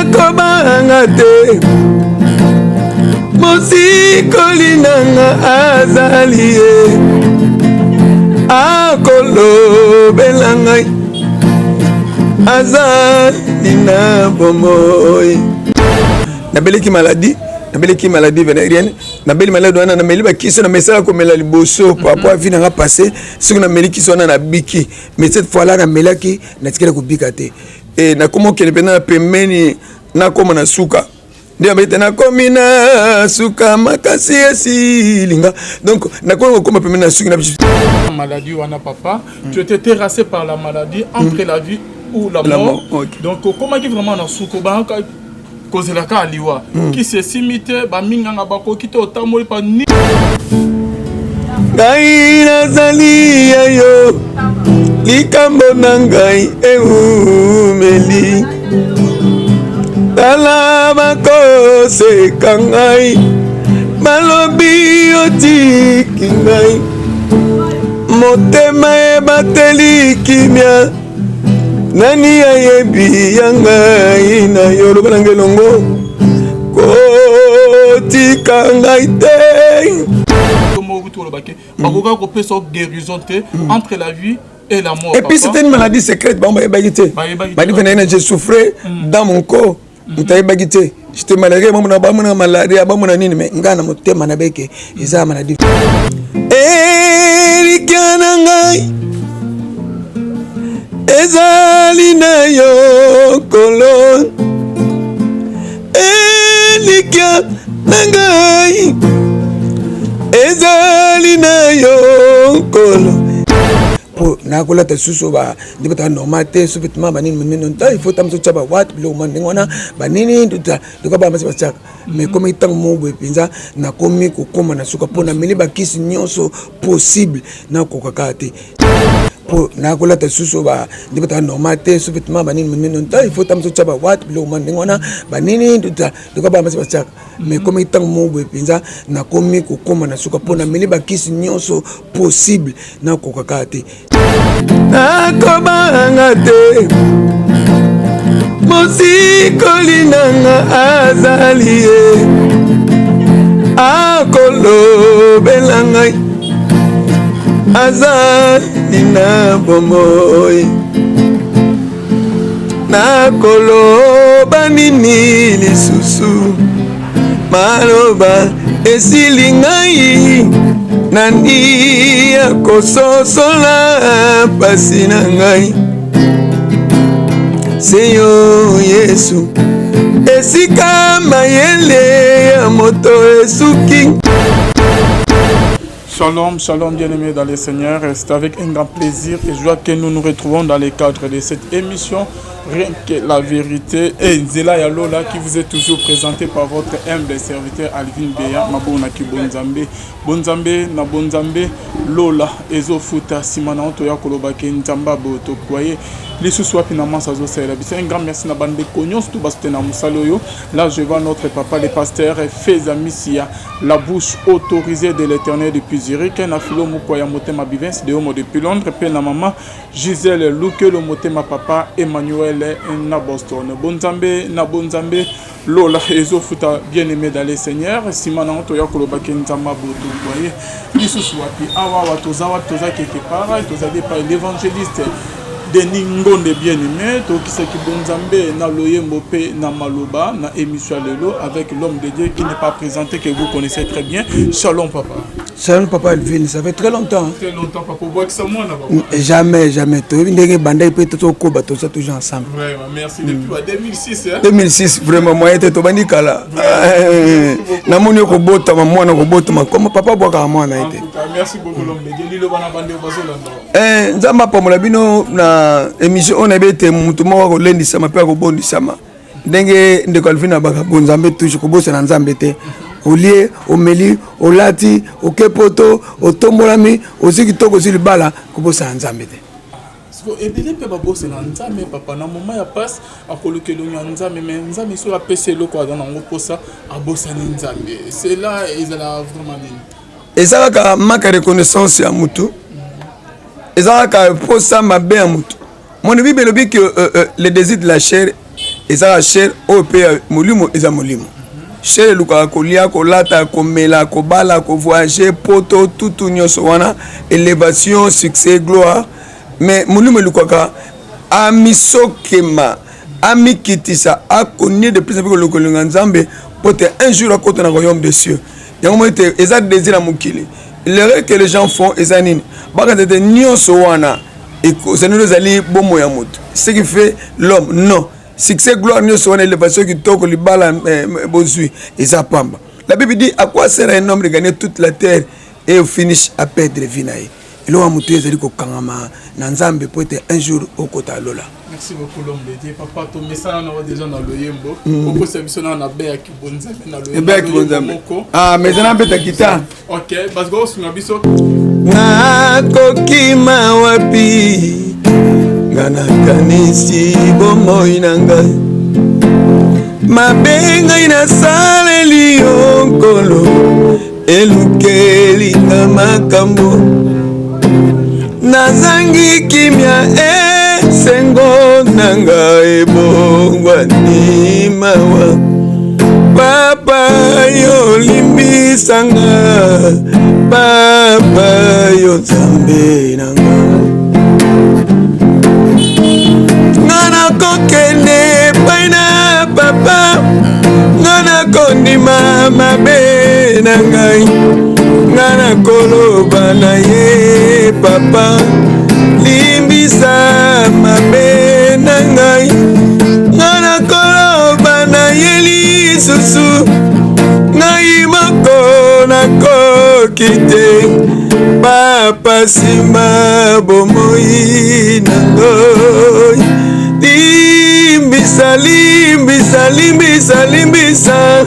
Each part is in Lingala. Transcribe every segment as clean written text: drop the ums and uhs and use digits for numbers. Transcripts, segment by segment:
Nakobanga te, mosikoli nanga azali ye, akolobela ngai, azali na bomoi. Nabeleki maladie, nabeleki maladie vénérienne, nabeli maladi wana, nameli bakisi, namesala komela liboso par rapport à vie nanga passé. Soki nameli kisi wana, nabiki, mais cette fois là namelaki, natikali kobika te. E nakoma okende mpenza na pembeni, nakoma na suka nde babe te, nakomi na suka makasi, esilinga. Donc nakomi kokoma pembeni na suki na Maladie wana, papa, tu étais terrassé par la maladie, entre la vie ou la La mort. mort, ok. Donc okomaki vraiment na suka, obangaka kozelaka aliwa, kisi esimi te, baminganga bakoki te, otamboli pa ni. Ngai nazali ya yo, likambo na ngai eumeli. Tala, bakoseka ngai, balobi otiki ngai. Motema ebateli kimia, nani ayebi ya ngai na yo? Loba na ngai elongo, kotika ngai te. Moko kuti olobaki bakokaki kopesa yo guérison te, entre la vie et la mort. Et puis papa. C'était une maladie secrète, bango bayebaki te. Bayebaki te. Maladie vénérienne, j'ai souffré dans mon corps, moto ayebaki te. J'étais malheureux, bamona bamona malaria, bamona nini, mais ngai na motema na beke eza maladie. Elikya na ngai ezali na yo, Kolo. Elikya na ngai ezali na yo, Nkolo. Mpo nakolata lisusu nde bataka normal te, so vêtement banini minene nta, il faut ta mosu otya bawate, biloko mwa ndenge wana, banini loka bana basi batiaka. Mais komi ntango moko boye mpenza, nakomi kokóma na suka, mpo nameli bakisi nyonso possible, nakoka kaka te. Mpo nakolata lisusu nde bataka normal te, so vêtement banini minene nta, il faut ta mosu otya bawate, biloko mwa ndenge wana, banini loka bana basi batiaka. Mais komi ntango moko boye mpenza, nakomi kokóma na suka, mpo nameli bakisi nyonso possible, nakoka kaka te. Nakobanga te, mosikoli nanga azali ye, akolobela ngai, azali na bomoi. Nakoloba nini lisusu? Maloba esili ngai. Nani akososola pasi na ngai? Se yo Yesu, esika mayele ya moto esuki. Shalom, shalom, bien-aimés dans le Seigneur. C'est avec un grand plaisir et joie que nous nous retrouvons dans le cadre de cette émission Rien que la vérité et Nzela ya Lola, qui vous est toujours présenté par votre humble serviteur Alvin Beya Mabona Kibonzambe. Bonzambe na Bonzambe, Lola ezofuta. Nsima na toya kolobaki Nzambe boto croyez lisusu wapi na masa azosalela biso. Un grand merci na bandeko nyonso to basute na mosala oyo. Là, je vois notre papa le pasteur Feza Misia, la bouche autorisée de l'Éternel depuis Zurich, na Filo Mukwa ya Motema Bivens de Homo depuis Londres, pe na mama Gisèle Lukelo Motema, papa Emmanuel na Boston. Bonzambe na Bonzambe, Lola ezofuta, bien-aimé dans le Seigneur. Nsima nango toya kolobaki Nzambe boto boye lisusu wapi? Awa awa toza wapi? Toza quelque part, tozali epai l'évangéliste Denis Ngonde. Bien-aimé, tokisaki bonzambe na loyembo mpe na maloba na émission ya lelo avec l'homme de Dieu qui n'est pas présenté, que vous connaissez très bien. Shalom, papa. Shalom, papa Alvin, ça fait très longtemps, hein? Très longtemps, papa. Obwakisa mwana, papa. Jamais, jamais. Toyebi ndenge ebandaki mpe tozokoba, toza toujours ensemble. Vraiment, merci. Depuis ba 2006, hein? 2006, vraiment, moyen te, tobandi kala. Namoni yo kobotama, mwana kobotama koma papa abwakaka mwana ye En te. tout cas, merci beaucoup, l'homme de Dieu. Liloba na bande bazolanda. Nzambe apambola bino na émission oyo. Nayebi ete motu moko akolendisama mpe akobondisama ndenge ndeko Alvin abaka bonzambe. Toujours kobosana Nzambe te. Olie, omeli, olati, oke poto, otombolami, ozwi kitoko, ozwi libala, kobosana Nzambe te. Siko ebele mpe babosela Nzambe, papa. Na moment ya passe, akoluka elongi ya Nzambe, mais Nzambe soki apesi eloko aza nango mposa, abosani Nzambe. Cela ezala vraiment nini? Eza kaka manque ya reconnaissance ya mutu, eza kaka posa mabe ya mutu. Moni, Bible elobi que le désir de la chair Ezaka chair oyo mpe ya molimo eza molimo. Chair elukaka kolia, kolata, komela, kobala, kovoyage, poto, tutu nyonso wana, elevation, succès, gloire. Mais molimo elukaka amisokema, amikitisa, akonie de plus en plus koluka Nzambe po te un jour akota na royaume des cieux. Yango moni te eza désir ya mokili. L'erreur que les gens font eza nini? Bakanisa ete nyonso wana ezali ezali bomoi ya moto, ce qui fait l'homme. Non, succès, gloire nyonso wana, élévation, kitoko, libala, bozwi, eza pamba. La Bible dit: à quoi sert un homme de gagner toute la terre et au finish à perdre vie na ye? Eloko ya motu ezali kokangama na Nzambe po ete un jour okota lola. Merci beaucoup, l'homme de Dieu. Papa, tomesana na déjà na loyembo. Okosa biso na be ya kibonzambe na loyembo. Ebe ya kibonzambe. Ah, mais eza na beta guitare. Ok, parce que osunga biso. Nakokima wapi? Nga nakanisi bomoi na ngai, mabe ngai nasaleli yo Nkolo, elukeli nga makambo, nazangi kimia, esengo na ngai ebongwani mawa. Papa, yo limbisanga, papa, yo Nzambe na nga. Nga nakokende epai na papa, nga nakondima mabe na ngai, nga nakoloba na ye: papa, limbisa mabe na ngai. Nga nakoloba na ye lisusu, ngai moko nakoki te, papa, nsima bomoi na ngai, limbisa, limbisa, limbisa, limbisa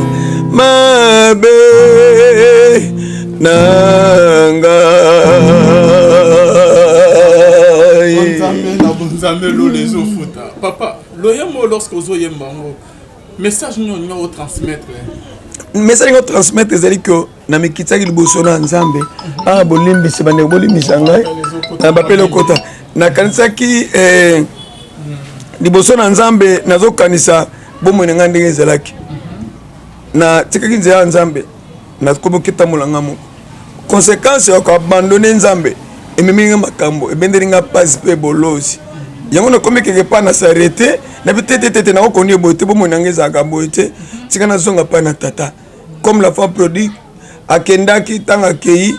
mabe na ngai. Nzambe na bonzambe, lola ezofuta. Papa, loyembo, lorsque ozoyemba yango, message nini olinga otransmettre? Message ngo transmettre ezali ke namikitsaki liboso na Nzambe. Ah, bolimbisi bandeko, bolimbisa ngai na bapele okota. Nakanisaki liboso na Nzambe, nazokanisa bomoi na ngai ndenge ezalaki. Natikaki nzela ya Nzambe, nakomi oketambola ngai moko. Conséquence ya koabandonner Nzambe ememi nga makambo, ebendeli nga mpasi mpe bolozi. Yango nakomi quelque part na s'arrêter, nabi te, te, te, te, nakokondi boye te, bomoi na ngai ezalaka boye te, tika nazonga mpai na tata. Comme l'enfant prodigue akendaki, ntango akei,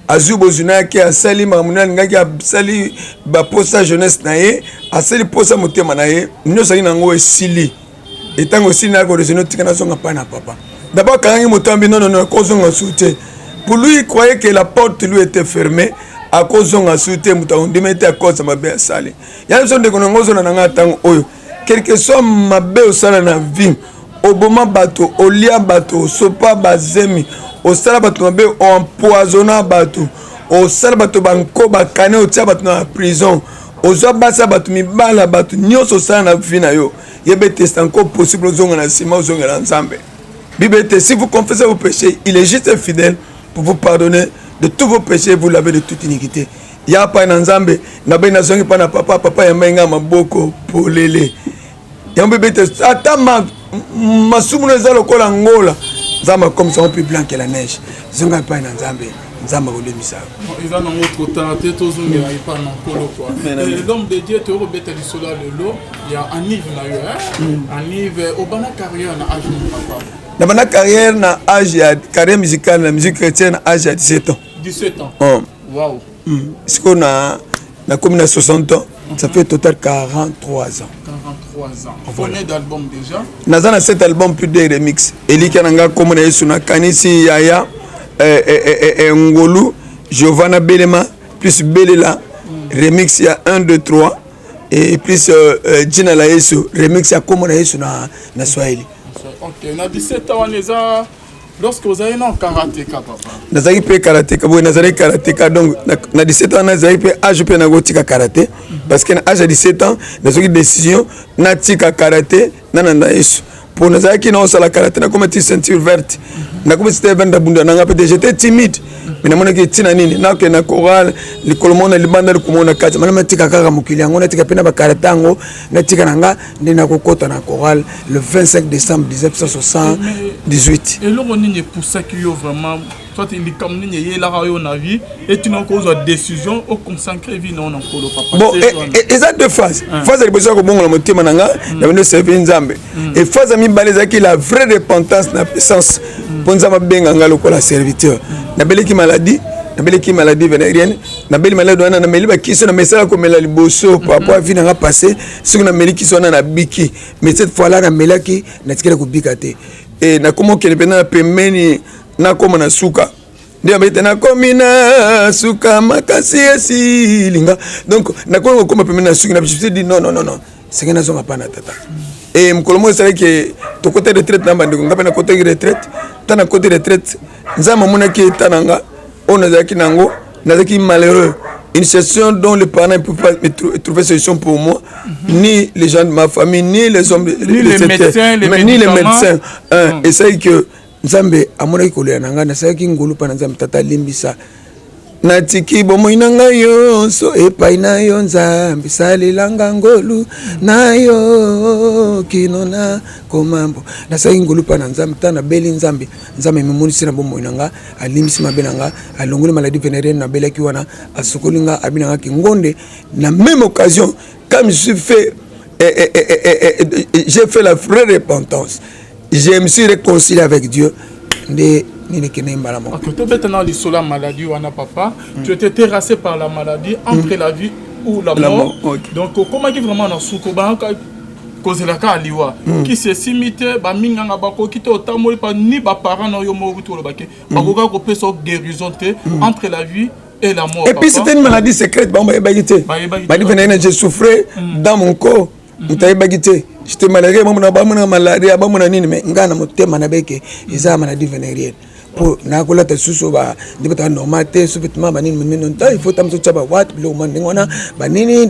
azwi bozwi na yake, asali makambo nini alingaki, asali baposa jeunesse na ye, asali posa motema na ye nyonso, aki nango esili. Etango esili, nayaki koraisonner: tika nazonga mpai na papa. D'abord akangaki motambi: non, non, non, akozonga su te. Pour lui, il croyait que la porte lui était fermée, akozonga su te, moto akondima ete akosa mabe asali. Ya biso ndeko nango ozona na ngai, ntango oyo, quelque soit mabe osala na vie, oboma bato, olia bato, osopa bazemi, osala bato mabe, oempoisonna bato, osala bato banko bakane, otia bato na prison, ozwa basi ya bato, mibala bato, nyonso osala na vie na yo, yeba ete c'est encore possible ozonga na nsima, ozongela Nzambe. Bible ete: si vous confessez vos péchés, il est juste et fidèle pour vous pardonner de tous vos péchés, vous laver de toute iniquité. Ya pai na Nzambe, nabai nazongi mpa na papa. Papa yambai nga maboko polele. Yango mpe ete ata masumu no eza lokola ngola, Nzambe akomisa ngo plus blanc que la neige. Zonga epai na Nzambe, Nzambe akolemisa. Eza nango trop tard te, tozongela epai na Nkolo quoi. L'homme de Dieu, toyokobeta lisolo ya lelo ya anive na yo. Anive, obanda carrière na âge nini, papa? Nabanda carrière na âge ya carrière musicale na musique chrétienne na âge ya 17 ans. 17 ans? Oh. Wow. Sikoyo na nakomi na 60 ans, ça fait total 43 ans. 43 ans. Combien d'albums déjà? Naza na 7 albums plus de remix. Elikya na nga, kombo na Yesu, nakanisi yaya, ngolu Giovanna Belema, plus Belela, remix ya 1 2 3, et plus jina la Yesu, remix ya kombo na Yesu na Swahili. Ok, na 17 ans wana eza lorsque ozali na karateka, papa? Nazalaki mpe karateka boye, nazalaki karateka. Donc na 17 ans nazalaki mpe âge mpe nakotika karate, parce que na âge ya 17 ans nazwaki décision natika karate, nananda Yesu. Mpo nazalaki naosala kala te, nakoma ti ceinture verte, nakomi ceinture verte, nabunda nanga mpe te, j'étais timide, mais namonaki ntina nini nakende na chorale, likolo moko na libanda, likolo moko na kati. Mana natika kaka mokili yango, natika mpe na bakarate yango, natika na nga nde nakokɔta na chorale le 25 décembre 1978. Eloko nini epusaki yo vraiment, soit likambo nini eyelaka yo na vie etina kozwa décision oconsacre vie na yo na Nkolo, papa? Bon, eza deux phases. Phase ya liboso ya kobongola motema na nga na bino servir Nzambe, et phase ya mibale ezalaki la vraie repentance na puissance, mpo Nzambe abenga nga lokola serviteur. Nabeleki maladie, nabeleki maladie vénérienne. Nabeli maladie wana, nameli bakisi, na mesala komela liboso par rapport à vie na nga passé. Soki nameli kisi wana, nabiki, mais cette fois là namelaki, natikali kobika te. E nakoma okende mpenza na pembeni, nakóma na suka nde yamba ete nakomi na suka makasi esilinga. Donc nakomi kokóma pembeni na suki na, je me suis dit: non, non, non, non, senge nazonga mpa na tata. E mokolo moko esalaki tokota retraite na bandeko, nga mpe nakotaki retraite. Ta nakoti retraite, Nzambe amonaki eta na nga oyo nazalaki nango, nazalaki malheureux, une situation dont les parents ne pouvaient pas me trouver solution pour moi, ni les gens de ma famille, ni les hommes, ni les médecins, les mais ni les médecins. Esalaki que Nzambe amonaki kolela na ngai, nasalaki ngolu mpa na Nzambe: tata, alimbisa, natiki bomoi na ngai nyonso epai na yo. Nzambe, salelanga ngolu na yo kino na komambo. Nasalaki ngolu mpa na Nzambe. Ntango nabeli Nzambe, Nzambe amemonisi na bomoi na nga, alimbisi mabe na nga, alongoli maladie vénérienne nabelaki wana, asokoli nga, abi na nga kingonde. Na même occasion, comme je suis fait j'ai fait la vraie repentance, je me suis réconcilié avec Dieu, nde nini ekende mbala moko. Ok, tobeta na lisolo ya maladie wana, papa. Tu étais terrassé par la maladie, entre la vie ou la La mort. mort, ok. Donc okomaki vraiment na suka, obangaka kozelaka aliwa, kisi esimi te, baminganga bakoki te, otamboli pa ni baparent na yo moko kuti olobaki bakoka kopesa yo guérison te, entre la vie et la mort. Et puis papa. C'était une maladie secrète, bango bayebaki te. Bayebaki te. Maladie vénérienne, j'ai souffré dans mon corps, moto ayebaki te. J'étais malheureux, bamona bamona malaria, bamona nini, mais ngai na motema nabeke eza maladie vénérienne, mpo nakolata lisusu nde bataka normal te, sous-vêtement banini minene ta, il faut ta mosusu tia bawate, biloko mwa ndenge wana banini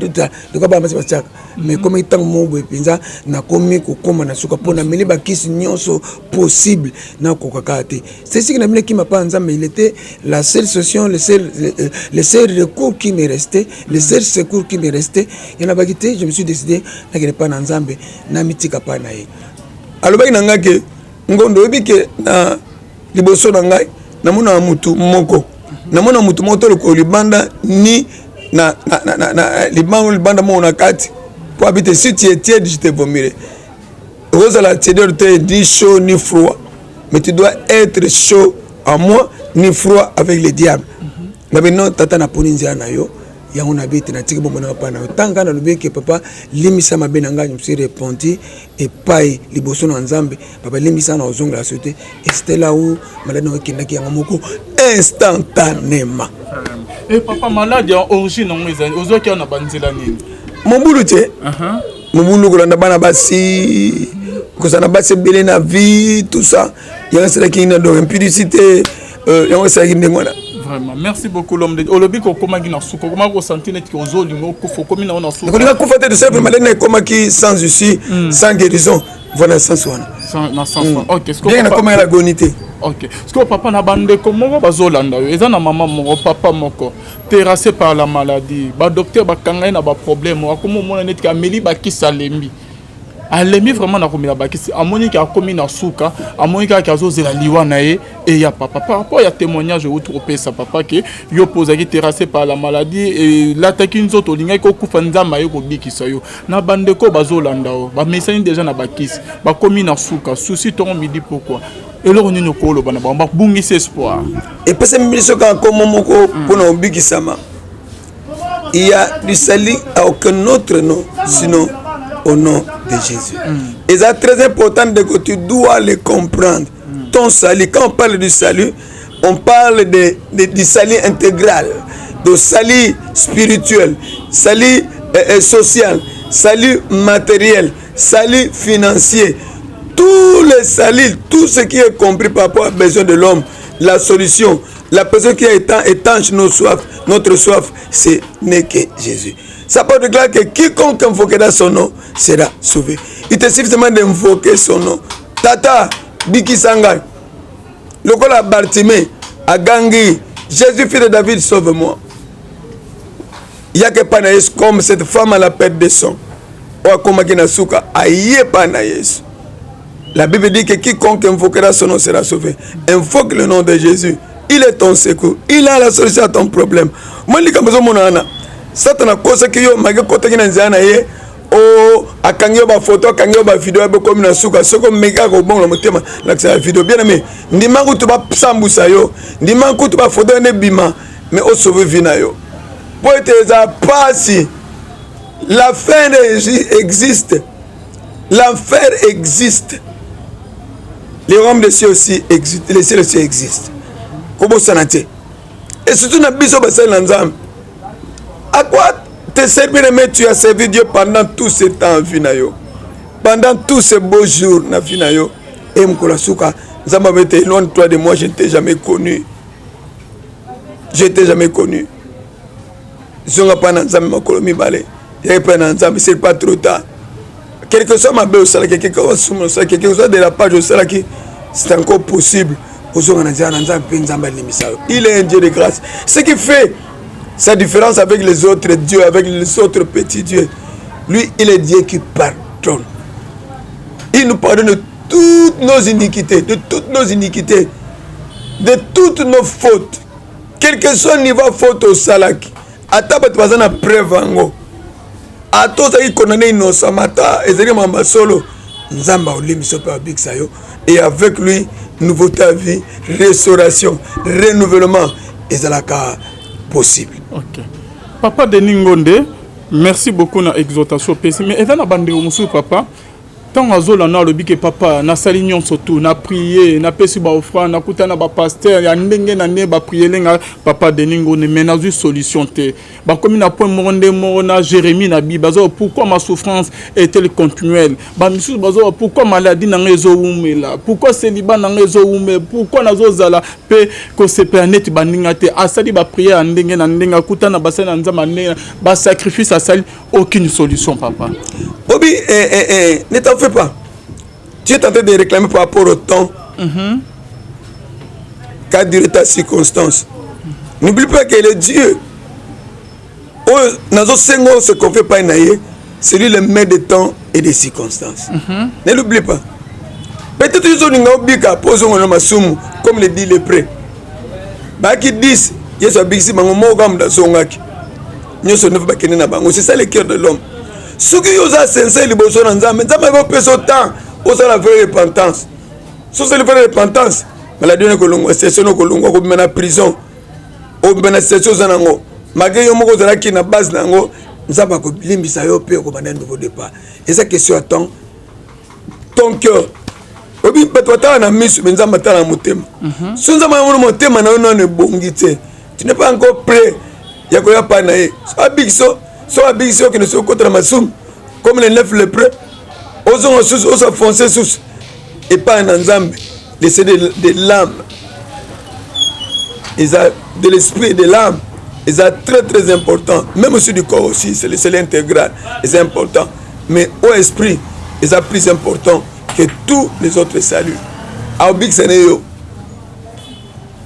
loka bana basi batiaka. Mais komi ntango moko boye mpenza, nakomi kokóma na suka, mpo nameli bakisi nyonso possible, nakoka kaka te. C'est ce qui na bino ekima mpa Nzambe. Il était la seule solution, le seul recours qui me restait, le seul secours qui me restait. Ya nabaki te, je me suis décidé nakende mpa na Nzambe, namitika mpa na ye. Alobaki na ngai ke ngondo oyebi ke na liboso na ngai namona mutu moko, namona mutu moko to lokolo libanda ni na libanda, libanda moko na kati, po abi te: si tu es tiède, je te vomirai. Okozala tiédeur te, ni chaud ni froid, mais tu dois être chaud en moi, ni froid avec le diable. Nabi non, tata, naponi nzela na yo. Yango nabi ete natiki bomoi na papa na yo. Ntango ngai nalobi eke papa, limbisa mabe na ngai, je me suis repenti epai liboso na Nzambe, papa, limbisa, na ozongela so te. Et c'était là où maladie nango ekendaki yango moko instantanément. E papa, maladie ya origine yango ezali ozwaki awa na banzela nini? Mobulu te, mobulu, kolanda bana basi, kozala na basi ebele na vie, tout ça, yango esalaki na donc impudicité, yango esalaki ndenge wana. Vraiment, merci beaucoup, l'homme de olobi kokomaki na suka, okomaki kosentir neti ozolinga okufa, okomi nango na suka. Kolinga kufa te, tosala maladie na ekomaki sans issue, sans guérison, voilà, sens wana. Na sens wana, ok. Bien, nakomaki na goni te. Ok, sikoyo papa, na bandeko moko bazolanda yo, eza na mama moko, papa moko terrassé par la maladie, badocteur bakanga ye na baproblème, akomi omona neti ameli bakisi, alembi, alembi vraiment na komela bakisi, amoniki akomi na suka, amoni kaka azozela liwa na ye eya. Papa, par rapport ya témoignage outi kopesa, papa, ke yo mpo ozalaki terrassé par la maladie, elataki nzoto, olingaki okufa, Nzambe aye kobikisa yo, na bandeko bazolanda yo, bamesani déjà na bakisi, bakomi na suka, susi ntongo midi pokwa, eloko nini okoloba na bango babungisi espoir? Epesami biso kaka nkombo moko mpona kobikisama. Il y a du salut à aucun autre nom sinon au nom de Jésus. Et c'est très important de que tu dois le comprendre. Ton salut, quand on parle du salut, on parle du salut intégral, de salut spirituel, salut social, salut matériel, salut financier. Tous les saluts, tout ce qui est compris par rapport aux besoin de l'homme, la solution, la personne qui étanche nos soif, notre soif, ce n'est que Jésus. Sa parole déclare que quiconque invoquera son nom sera sauvé. Il te suffit seulement d'invoquer son nom. Tata, bikisa ngai. Lokola Bartimée agangi, Jésus fils de David, sauve-moi. Yaka epai na Yesu comme cette femme à la perte de sang. Oyo akomaki na suka, aye epai na Yesu. La Bible dit que quiconque invoquera son nom sera sauvé. Invoque le nom de Jésus. Il est ton secours. Il a la solution à ton problème. Moi, likambo ezomona wana. Satana akosaki yo, maki akotaki na nzela na ye. O akangi yo bafoto, akangi yo bavideo, abokomi na suka. Soki omeki kaka kobongola motema, lakisa ya video. Bien aimé, ndima kutu basambusa yo, ndima kutu bafoto wana ebima, mais osauve vie na yo. Po ete eza pasi. La fin existe. L'enfer existe. Le royaume des cieux aussi existe. Le ciel aussi existe. Kobosana te. Et surtout na biso basali na Nzambe. À quoi te servir mais tu as servi Dieu pendant tout ce temps vie na yo. Pendant tous ces beaux jours na vie na yo. Et mokolo suka Nzambe abete éloigne-toi de moi, je ne t'ai jamais connu. Je ne t'ai jamais connu. Zonga pa na Nzambe makolo mibale. Yaki epai na Nzambe, c'est pas trop tard. Quelque que soit mabe osalaki, quelque soit masumu osalaki, quelque que soit dérapage osalaki, c'est encore possible ozonga na nzela na Nzambe mpe Nzambe alimbisa yo. Il est un Dieu de grâce. Ce qui fait sa différence avec les autres dieux, avec les autres petits dieux, lui, il est Dieu qui pardonne. Il nous pardonne de toutes nos iniquités, de toutes nos iniquités, de toutes nos fautes. Quel que soit niveau faute osalaki, ata bato baza na preuve yango, ata ozalaki condamné innocemment, ata ezalaki makambo ya solo, Nzambe aolimbisa yo mpe abikisa yo. Et avec lui, nouveauté à vie, restauration, renouvellement ezalaka possible. Ok. Papa Denis Ngonde, merci beaucoup na exhortation opesi, mais eza na bandeko mosusu papa ntango azolanda alobi ke papa nasali nyonso tu, na prie, napesi baoffrande, nakuta na bapasteur ya ndenge na ndenge bapriele nga papa Denis Ngonde, mais nazwi solution te. Bakomi na point moko nde moko na Jérémie na Bible bazoba pourquoi ma souffrance est-elle continuelle. Bamisusu bazoba pourquoi maladie na ngai ezowumela, pourquoi célibat na ngai ezowumela, pourquoi nazozala mpe kosepela neti baninga te. Asali bapriere ya ndenge na ndenge, akuta na basali na Nzambe ya ndenge, basacrifice asali, aucune solution papa. Obi, eh, eh, eh, ne t'en fais pas. Tu es en train de réclamer par rapport au temps qu'a duré ta circonstance. N'oublie pas que le Dieu oyo nazosenga oyo se confie epai na ye, c'est lui le maître des temps et des circonstances. Ne l'oublie pas. Peut-être ozolinga obika mpo ozonga na masumu, comme le dit lépreux. Bayaki 10, Yesu abikisi bango, moko kaka moto azongaki, nyonso neuf bakende na bango. C'est ça le cœur de l'homme. Soki yo oza sincère liboso na Nzambe, Nzambe akopesa yo temps osala vraie repentance. Soki osali vraie repentance, maladie wana ekolongwa, situation wana ekolongwa, okobima na prison, obima na situation oza nango, malgré yo moko ozalaki na base na yango, Nzambe akolimbisa yo mpe okobanda nouveau départ. Eza question ya temps. Ton cœur, obi bato batala na miso, mais Nzambe atala na motema. So Nzambe amona motema na yo nano ebongi te, tu n'es pas encore prêt ya koya pa na ye. So abikisi yo, so abikisi yo, okende so okota na masumu comme les neuf lépreux, ozonga susu, osafonce susu epai na Nzambe. Laisser de l'âme eza de l'esprit et de l'âme eza très très important, même aussi du corps aussi, c'est l'intégral, c'est important, mais au esprit eza plus important que tous les autres saluts. Aobikisa na yo,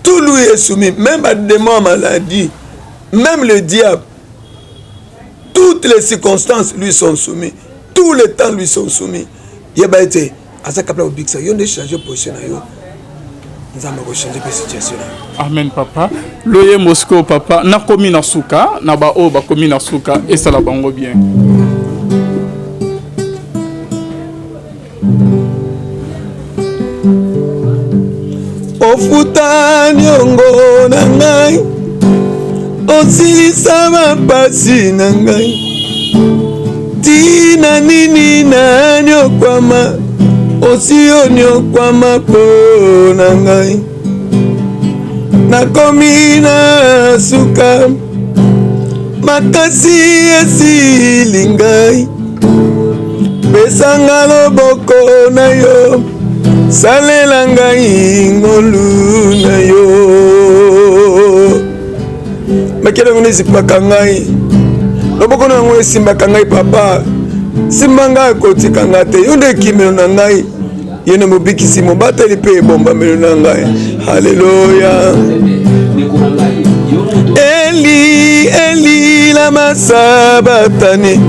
tout lui est soumis, même badémon, maladie, même le diable, toutes les circonstances lui sont soumis, tous les temps lui sont soumis. Yeba ete aza capable kobikisa yo. Nde change position na yo, Nzambe akochange mpe situation na yo. Amen papa. Loyembo sikoyo papa, nakomi na suka na baoyo bakomi na suka, esala bango bien. Ofuta niongo na ngai, osilisa bapasi na ngai, ntina nini nanyokwama? Osi onyokwama mpo na ngai. Nakomi na suka, makasi esili ngai, pesanga loboko na yo, salela ngai ngolu na yo. Makelongo nezipaka ngai. Loboko na yango esimbaka ngai papa, simba ngai, kotika ngai te. Yo nde ekimelo na ngai, ye nde mobikisi, mobateli mpe ebombamelo na ngai. Haleluya. Eli, Eli, lama sabatani,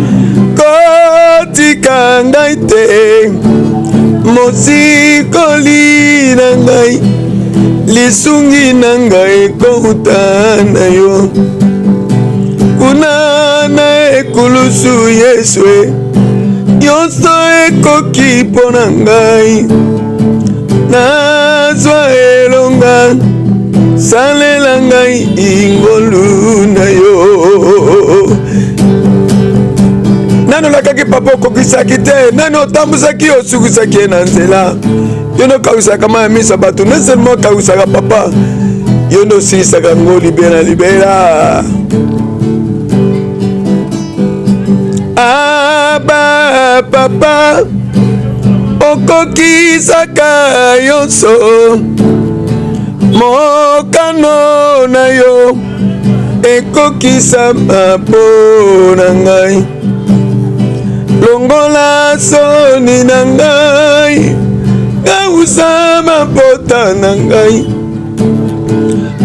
kotika ngai te, mosikoli na ngai, lisungi na ngai ekouta na yo. Kuna na ekulusu Yesu, nyonso ekoki mpo na ngai, nazwa elonga, salela ngai ingolu na yo. Nani olakaki papa okokisaki te? Nani otambusaki osukisaki ye na nzela? Yo nde okawisaka mai ya miso ya bato, non seulement okawisaka papa, yo nde osilisaka yango libela libela. Aba papa, okokisaka nyonso mokano na yo ekokisama mpo na ngai. Longola soni na ngai, kausa mapota na ngai,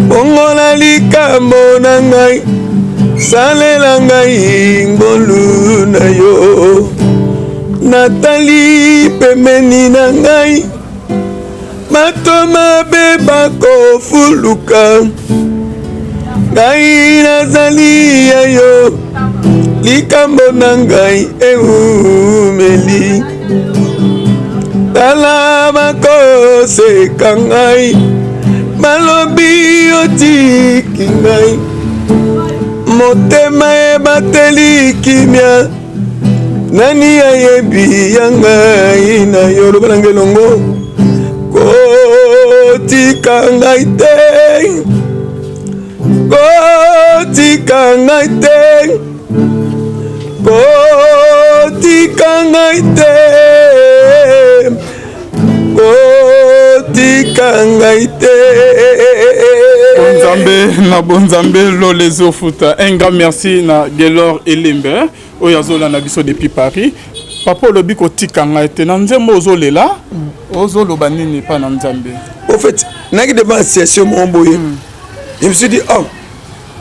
bongola likambo na ngai, salela ngai ngolu na yo. Natali pembeni na ngai, bato mabe bakofuluka, ngai nazali ya yo, likambo na ngai eumeli. Tala bakoseka ngai, balobi otiki ngai, motema ebateli kimia, nani ayebi ya ngai na yo? Loba na ngai elongo, kotika ngai te, kotika ngai te, kotika ngai te, kotika ngai te. Bonzambe na bonzambe, lola ezofuta. Un grand merci na Gelor Elembe oyo azolanda biso depuis Paris. Papa, olobi kotika ngai te na nzembo, ozolela, ozoloba nini epai na Nzambe? Au fait, nayaki devant situation moko boye, je me suis dit: oh,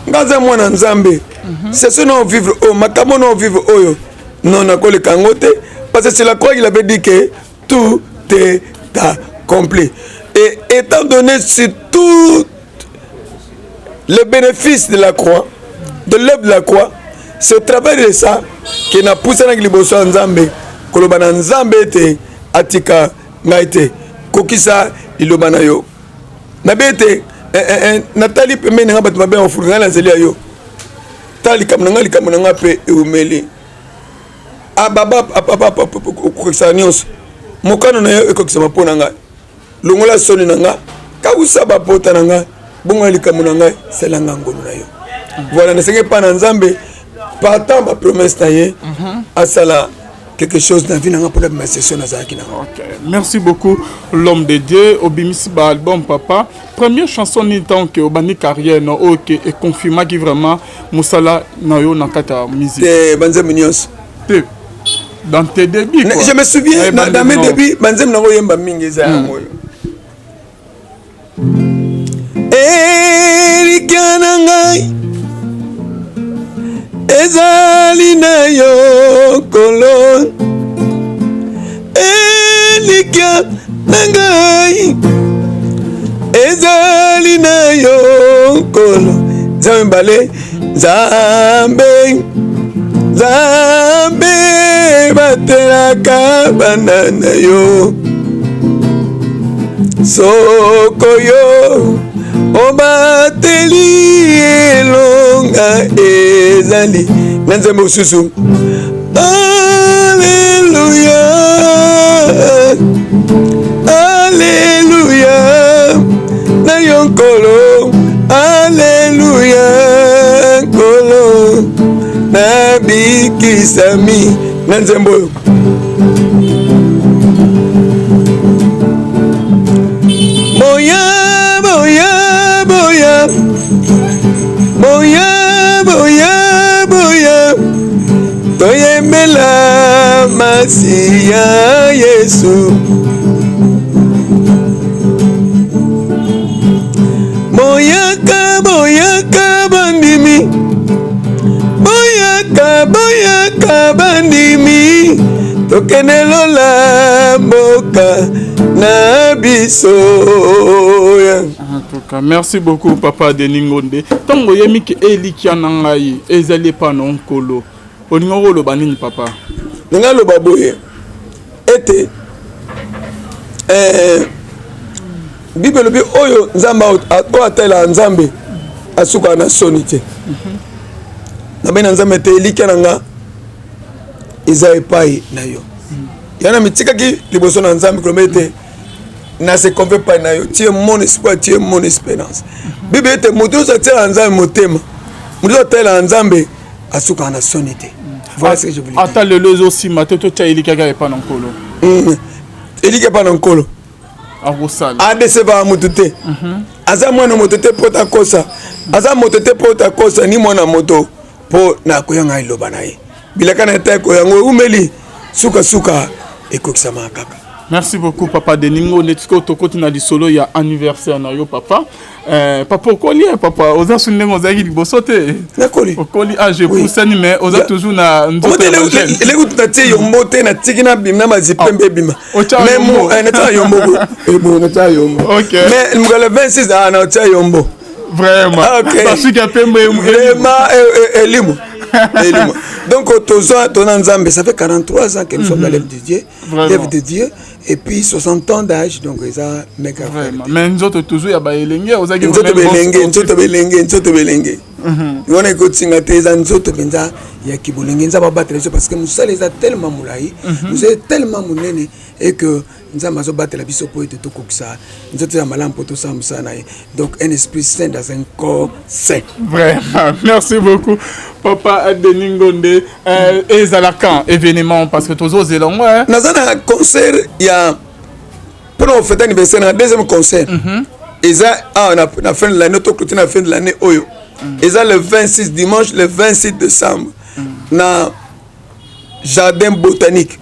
nga aza mwana Nzambe, situation na vivre oyo, makambo na vivre oyo, non, nakoleka yango te, parce que c'est la croix qu'il avait dit que tout est accompli. Et étant donné sur tout les bénéfices de la croix, de l'œuvre de la croix, c'est au travers de ça que napusanaki liboso ya Nzambe, koloba na Nzambe ete atika ngai te, kokisa liloba na yo. Nabi ete natali pembeni na ngai, bato mabe bafuluka, ngai nazeli ya yo. Tala likambo na ngai, likambo na ngai mpe eumeli. Ababa, okokisaka nyonso, mokano na yo ekokisama mpo na ngai. Longola soni na ngai, kausa bapota na ngai, bongo likambo na ngai, sala ngai ngolu na yo. Voilà, nasengi epai na Nzambe, partant bapromesse na ye, asala quelque chose na vie na ngai mpona bima session nazalaki na. Ok, merci beaucoup l'homme de Dieu. Obimisi baalbum papa, première chanson nini ntango ke obandi carrière na oyo ke econfirmaki vraiment mosala na yo na kati ya musique? Te, banzembo nyonso. Te, dans tes débuts quoi. Je me souviens, dans mes débuts, banzembo nango oyemba mingi eza yango oyo: elikya na ngai ezali na yo Nkolo, elikya na ngai ezali na yo Nkolo. Nzambe mbale, Nzambe, Nzambe batelaka bana na yo. Soko yo obateli, elonga ezali. Na nzembo mosusu: aleluya, aleluya na yo Nkolo, aleluya Nkolo, nabikisami. Na nzembo oyo: boya, boya, boya, boya, boya, boya. Masiya Yesu. Boyaka, boyaka bandimi, boyaka, boyaka bandimi, tokende lola mboka na biso. En tout cas, merci beaucoup papa Denis Ngonde. Ntango oyemi ke elikya na ngai ezali epa na Nkolo, olingi koloba nini papa? Ninga loba boye ete Bible elobi oyo Nzambe oyo atalelaka Nzambe asukaka na soni te. Nabai na Nzambe ete elikya na nga eza epai na yo. Yana mitikaki liboso na Nzambe koloba ete na se confier epai na yo, tu es mon espoir, tu es mon espérance. Bible ete moto nyonso atielaka Nzambe motema, moto nyonso atalelaka Nzambe asukaka na soni te. Voilà ce que je voulais dire. Ata lelo ezosimba te, totia elikya kaka epai na Nkolo. Elikya epai na Nkolo. Akosala. Adesevaka moto te. Aza mwana moto te mpo takosa. Aza moto te mpo takosa, ni mwana moto mpo na koyanga liloba na ye. Bilaka na ye ta ekoyango eumeli sukasuka ekokisamaka kaka. Merci beaucoup papa Denis Ngonde. Tiko tokoti na lisolo ya anniversaire na yo papa. Papa okoli, papa oza su ndenge ozalaki liboso te. Nakoli. Okoli âge epusani, mais oza toujours na nzoto ya Omo te, jeune. eleki kutu natie yombo te, natiki na bima na bazipembe ebima. Otya Mais yombo. Natia yombo boye. Boye, natia yombo. Mais mokolo le 26, natia yombo. Vraiment. Ok. Basuki ya pembe Vraiment, elimo. Elimo. Donc, toza, tona Nzambe, ça fait 43 ans que nous sommes dans l'œuvre de Dieu. Vraiment. L'œuvre de Dieu. Et puis 60 ans d'âge, donc eza mega Vraiment. Mais nzoto toujours ya ba elenge, ozaki nzoto vraiment bon belenge, sportif. nzoto belenge, nzoto belenge. Wana ekotinga te, eza nzoto mpenza ya kibolenge. Nzambe abatela biso parce que mosala eza tellement molai, mosala eza tellement monene et que Nzambe azobatela biso po ete tokokisa nzoto ya malamu po tosala mosala na ye. Donc un esprit saint dans un corps saint. Vraiment, merci beaucoup papa Denis Ngonde. Ezala quand événement, parce que tozozela yango, hein? Naza na concert ya mpona kofete anniversaire na deuxième concert. Eza awa na fin de l'année, tokoti na fin de l'année oyo. Eza le 26, dimanche le 26 décembre na jardin botanique.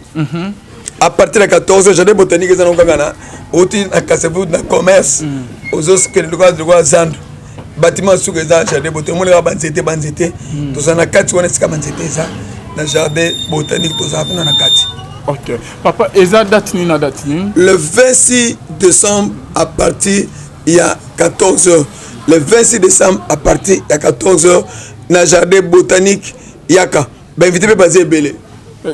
À partir de 14 heures, jardin botanique eza nango kaka na oti na Kasavubu na commerce. Ozokende lokola zandu. Bâtiment suka eza jardin botanique. Omoni kaka banzete, banzete. Tozala na kati wana esika banzete eza na jardin botanique, tozala kuna na kati. Ok. Papa, eza date nini na date nini? Le 26 décembre à partir ya 14 heures. Le 26 décembre à partir ya 14 heures na jardin botanique yaka. Ba invité pe baza ebele.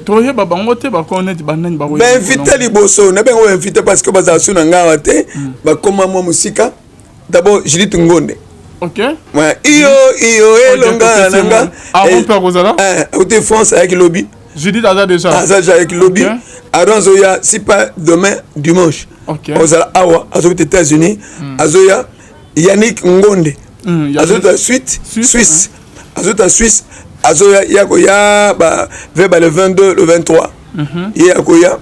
Toyeba bango te, bakona neti banani bakoyeba Ba invité bango. liboso, na bengo ba invité parce que bazala su na ngawa te, bakoma mwa mosika. D'abord Judith Ngonde. Ok. Ouais, iyo, iyo, Ok, elonga topesi na ye nga. mwa. Aaron mpe akozala? Auti France ayaki lobi. Judith aza déjà. Aza déjà ayaki lobi. Ok. Aaron azoya si pas demain dimanche. Ok. Ozala awa, azobita États-Unis. Azoya Yannick Ngonde. Yannick. Azota suite, Suisse, Suisse. Azota Suisse, azoya ya koya ba vers ba le 22, le 23. Ye akoya.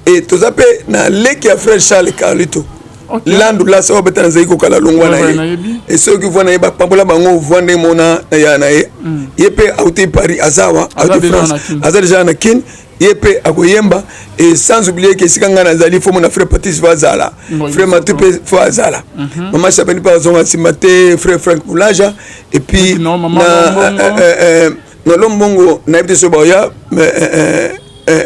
Et toza pe na leki ya frère Charles Carlito. Ok. Landu la so beta na zaki kokala longwa na Ouais, ye. nayebi. Et ceux qui voient na ye ba pambola bango voient ndenge mona na ya na ye. Ye pe auti Paris azawa, Aza auti déjà France. na Kin. Aza déjà na Kin. Ye pe akoyemba. Et sans oublier que esika nga nazali, faut mona frère Patrice faut azala. Bon, Frère il Mathieu faut. pe faut azala. Maman Chabani pe azonga nsima te, frère Frank Moulaja. Et puis, Non, maman na, Lombongo. na Lombongo, nayebi te soki baoya, mais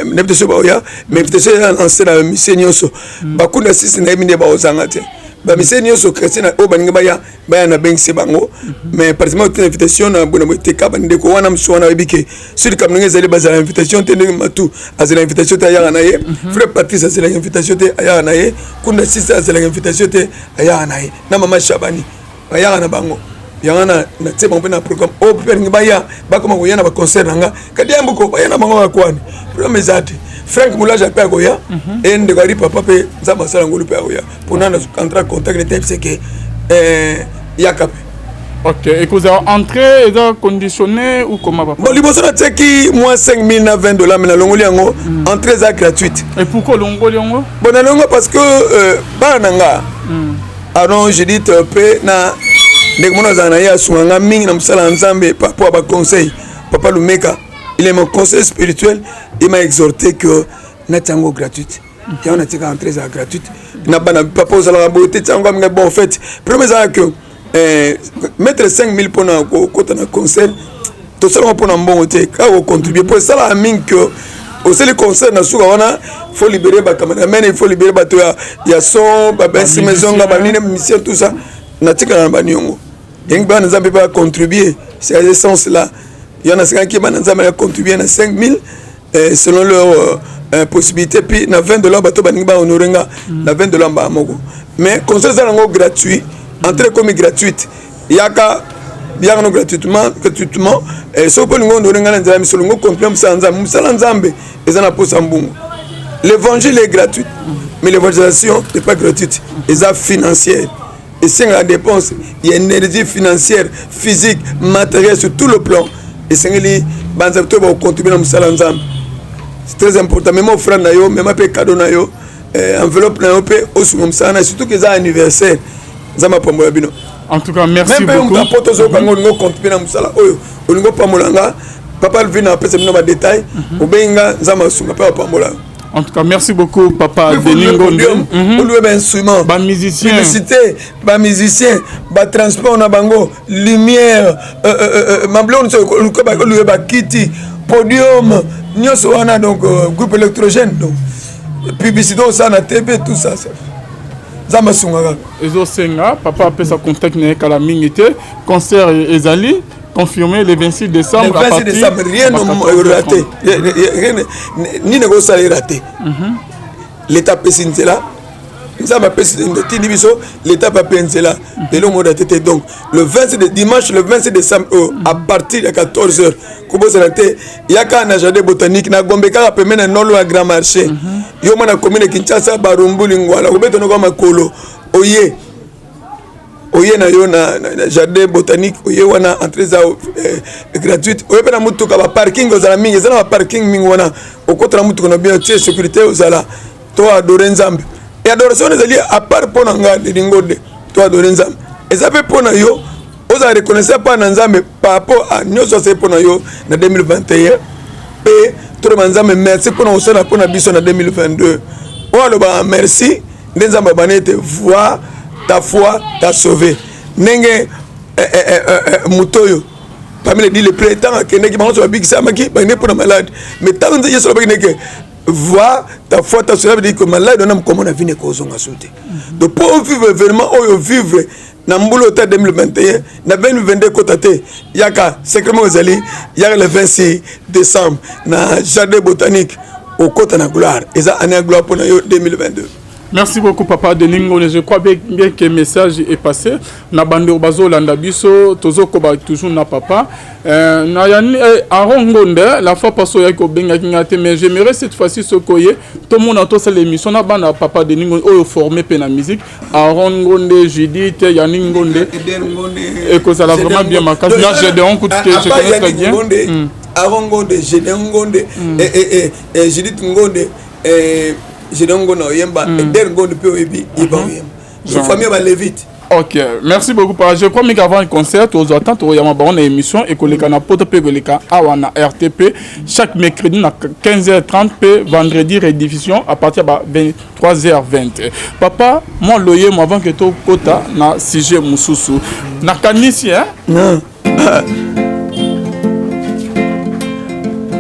nayebi te soki baoya, mais invitation eza lancé na mise nyonso. Bakunda sisi nayebi nde baozanga te. Ba mise nyonso chrétien na oyo baningi baya, baya na bengisi bango. Mais pratiquement te invitation na bona boye te, ka bandeko wana mosusu wana bayebi ke soki likambo ndenge ezali bazala invitation te, ndenge Matu azala invitation te ayaka na ye. Frère Patrice azalaka invitation te ayaka na ye. Kunda sisi azalaka invitation te ayaka na ye. Na mama Chabani bayaka na bango. Yango na tie bango mpe na programme oyo mpe balingi baya, bakoma koya na ba concert na nga. Kadi ya mbuko baya na bango bakwani. Programme eza te. Frank Moulaja mpe akoya. E ndeko ari papa mpe Nzambe asala ngolu mpe akoya. Mpona na contrat contact na te ke yaka mpe. Ok, ekozala entrée eza conditionné ou comment papa? Bon, liboso natiaki moins 5000 na 20 $, mais nalongoli yango, entrée eza gratuite. Et pourquoi olongoli yango? Bon, nalongo parce que bana na nga, Aaron Judith mpe na ndeko mona azala na ye asunga nga mingi na mosala ya Nzambe par rapport à ba conseil. Papa Lumeka, il est mon conseil spirituel. Il m'a exhorté que natia yango gratuite. Yango natika entrée ezala gratuite na bana. Papa, ozalaka boye te, tia yango aminga. Bon, en fait, problème ezalaka que mettre 5000 mpona kokota na concert, tosalaka mpona mbongo te, kaka kocontribue, mpo esalaka mingi que osali concert, na suka wana faut libérer bacameraman, il faut libérer bato ya son, bainstrument ezonga, banini, musicien, tout ça. Natikala na baniongo ndenge bana Nzambe bacontribue. C'est essence là yo nasengaki bana Nzambe ya contribue na 5000 selon leur possibilité, puis na 20 $, bato balingi bahonore nga na 20 $ mbaa moko. Mais concert eza nango gratuit, entrée ekomi gratuite. Yaka, yaka no gratuitement, gratuitement. Soki mpo olingi honore nga na nzela miso, olingi ocontribue mosala Nzambe, mosala Nzambe eza na posa mbongo. L'évangile est gratuit, mais l'évangélisation n'est pas gratuite, eza financière, esengaka dépense ya énergie financière, physique, matériel, sur tout le plan. Esengeli banzambe to bakocontribue na mosala Nzambe, c'est très important. Mema offrande na yo, mema mpe cadeau na yo, enveloppe na yo, mpe osunga mosala na, surtout que eza anniversaire. Nzambe apambola bino. En tout cas, merci même beaucoup. Même poto ozokanga, olingi ocontribue na mosala oyo, olingi opambola nga, papa Alvin apesa bino badétail, obengi nga, Nzambe asunga mpe apambola. En tout cas, merci beaucoup, papa Denis Ngonde. Olouer bainstrument, Ba musicien. Publicité, bamusicien, batransport na bango, lumière, mablo nyonso, olouer bakiti, podium, nyonso wana, donc groupe électrogène, donc publicité osala na TV, tout ça. Nzambe asunga kaka. Ezosenga papa apesa contact na ye kala mingi te. Concert ezali confirmé le 26 décembre. Le 26 décembre, rien ne raté, nini ekosala eraté. L'état apesi nzela, Nzambe apesi, etindi biso, l'état mpe ape nzela, lelo mo raté te. Donc le 26 de dimanche, le 26 décembre oyo, à partir ya 14 heures, kobosana te, yaka na jardin botanique na Gombe, kaka pembeni na nolo ya grand marché. Yo mwana commune Kinshasa, Barumbu, Lingwala, kobeta makolo, oye, oye na yo na jardin botanique, oye wana, entrée eza gratuite. Oye mpe na mutuka, baparking ozala mingi, eza na baparking mingi wana. Okota na mutuka na bien, tie sécurité, ozala to adore Nzambe. E adoration wana ezali à part mpo na nga Denis Ngonde to adore Nzambe, eza mpe mpo na yo ozala reconnaissant mpa na Nzambe par rapport a nyonso asali mpo na yo na 2021, mpe toloba Nzambe merci mpona kosala mpo na biso na 2022. Oyo alobaka merci nde Nzambe abandi ete va, ta foi t'a sauvé. Ndenge moto oyo parmi les 10 lépreux, ntango akendeki, bango nyonso babikisamaki, bakendeki mpona malade, mais ntango Yesu alobaki ndenge va, ta foi t'a sauvé, veut dire que malade wana mokomo na vine ekozonga so te. Donc mpo vivre événement oyo, vivre na mbula ota 2021 na 2022 ekota te, yaka. Secret moko ezali, yaka le 26 décembre na jardin botanique, okota na gloire. Eza année ya gloire mpona yo 2022. Merci beaucoup, papa Denis Ngonde. Je crois bien, bien que le message est passé. Na bando bazolanda biso, tozokoba toujours na papa. Na yani Aaron Ngonde, la fois passée ya ko benga ngate, mais j'aimerais cette fois-ci ce koye tout le monde a tous l'émission na bana papa Denis Ngonde oyo formé pe na musique. Aaron Ngonde, Judith, Yannick Ngonde. Et que ça l'a vraiment bien makasi. Là Gédéon que je connais très bien. Aaron Ngonde, Gédéon Ngonde et Judith Ngonde et Gédéon Ngonde oyemba, Eder Ngonde mpe oyebi yeba oyemba, famille ya balévite. Ok, merci beaucoup. Je crois qu'avant le concert, aux attentes, il y a une émission et que na poto pe koleka awa na RTP chaque mercredi à 15h30 pe vendredi rediffusion à partir de 23h20. Papa, moi loyer moi avant que to kota na sujet mususu. Na kanisi hein? Non.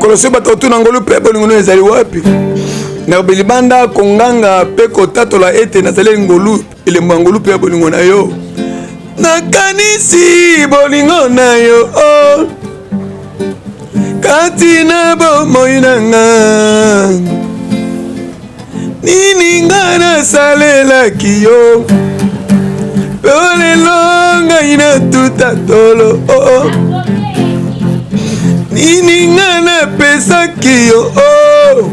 Koloso bato otuna ngolu mpe bolingo no ezali wapi? Na libanda konganga mpe kotatola ete nazali ngolu, elembo ya ngolu mpe ya bolingo na yo. Nakanisi bolingo na yo, oh. Kati na bomoi na nga, nini nga nasalelaki yo mpe lelo ngai natuta tolo, oh, oh. Nini nga napesaki yo, oh.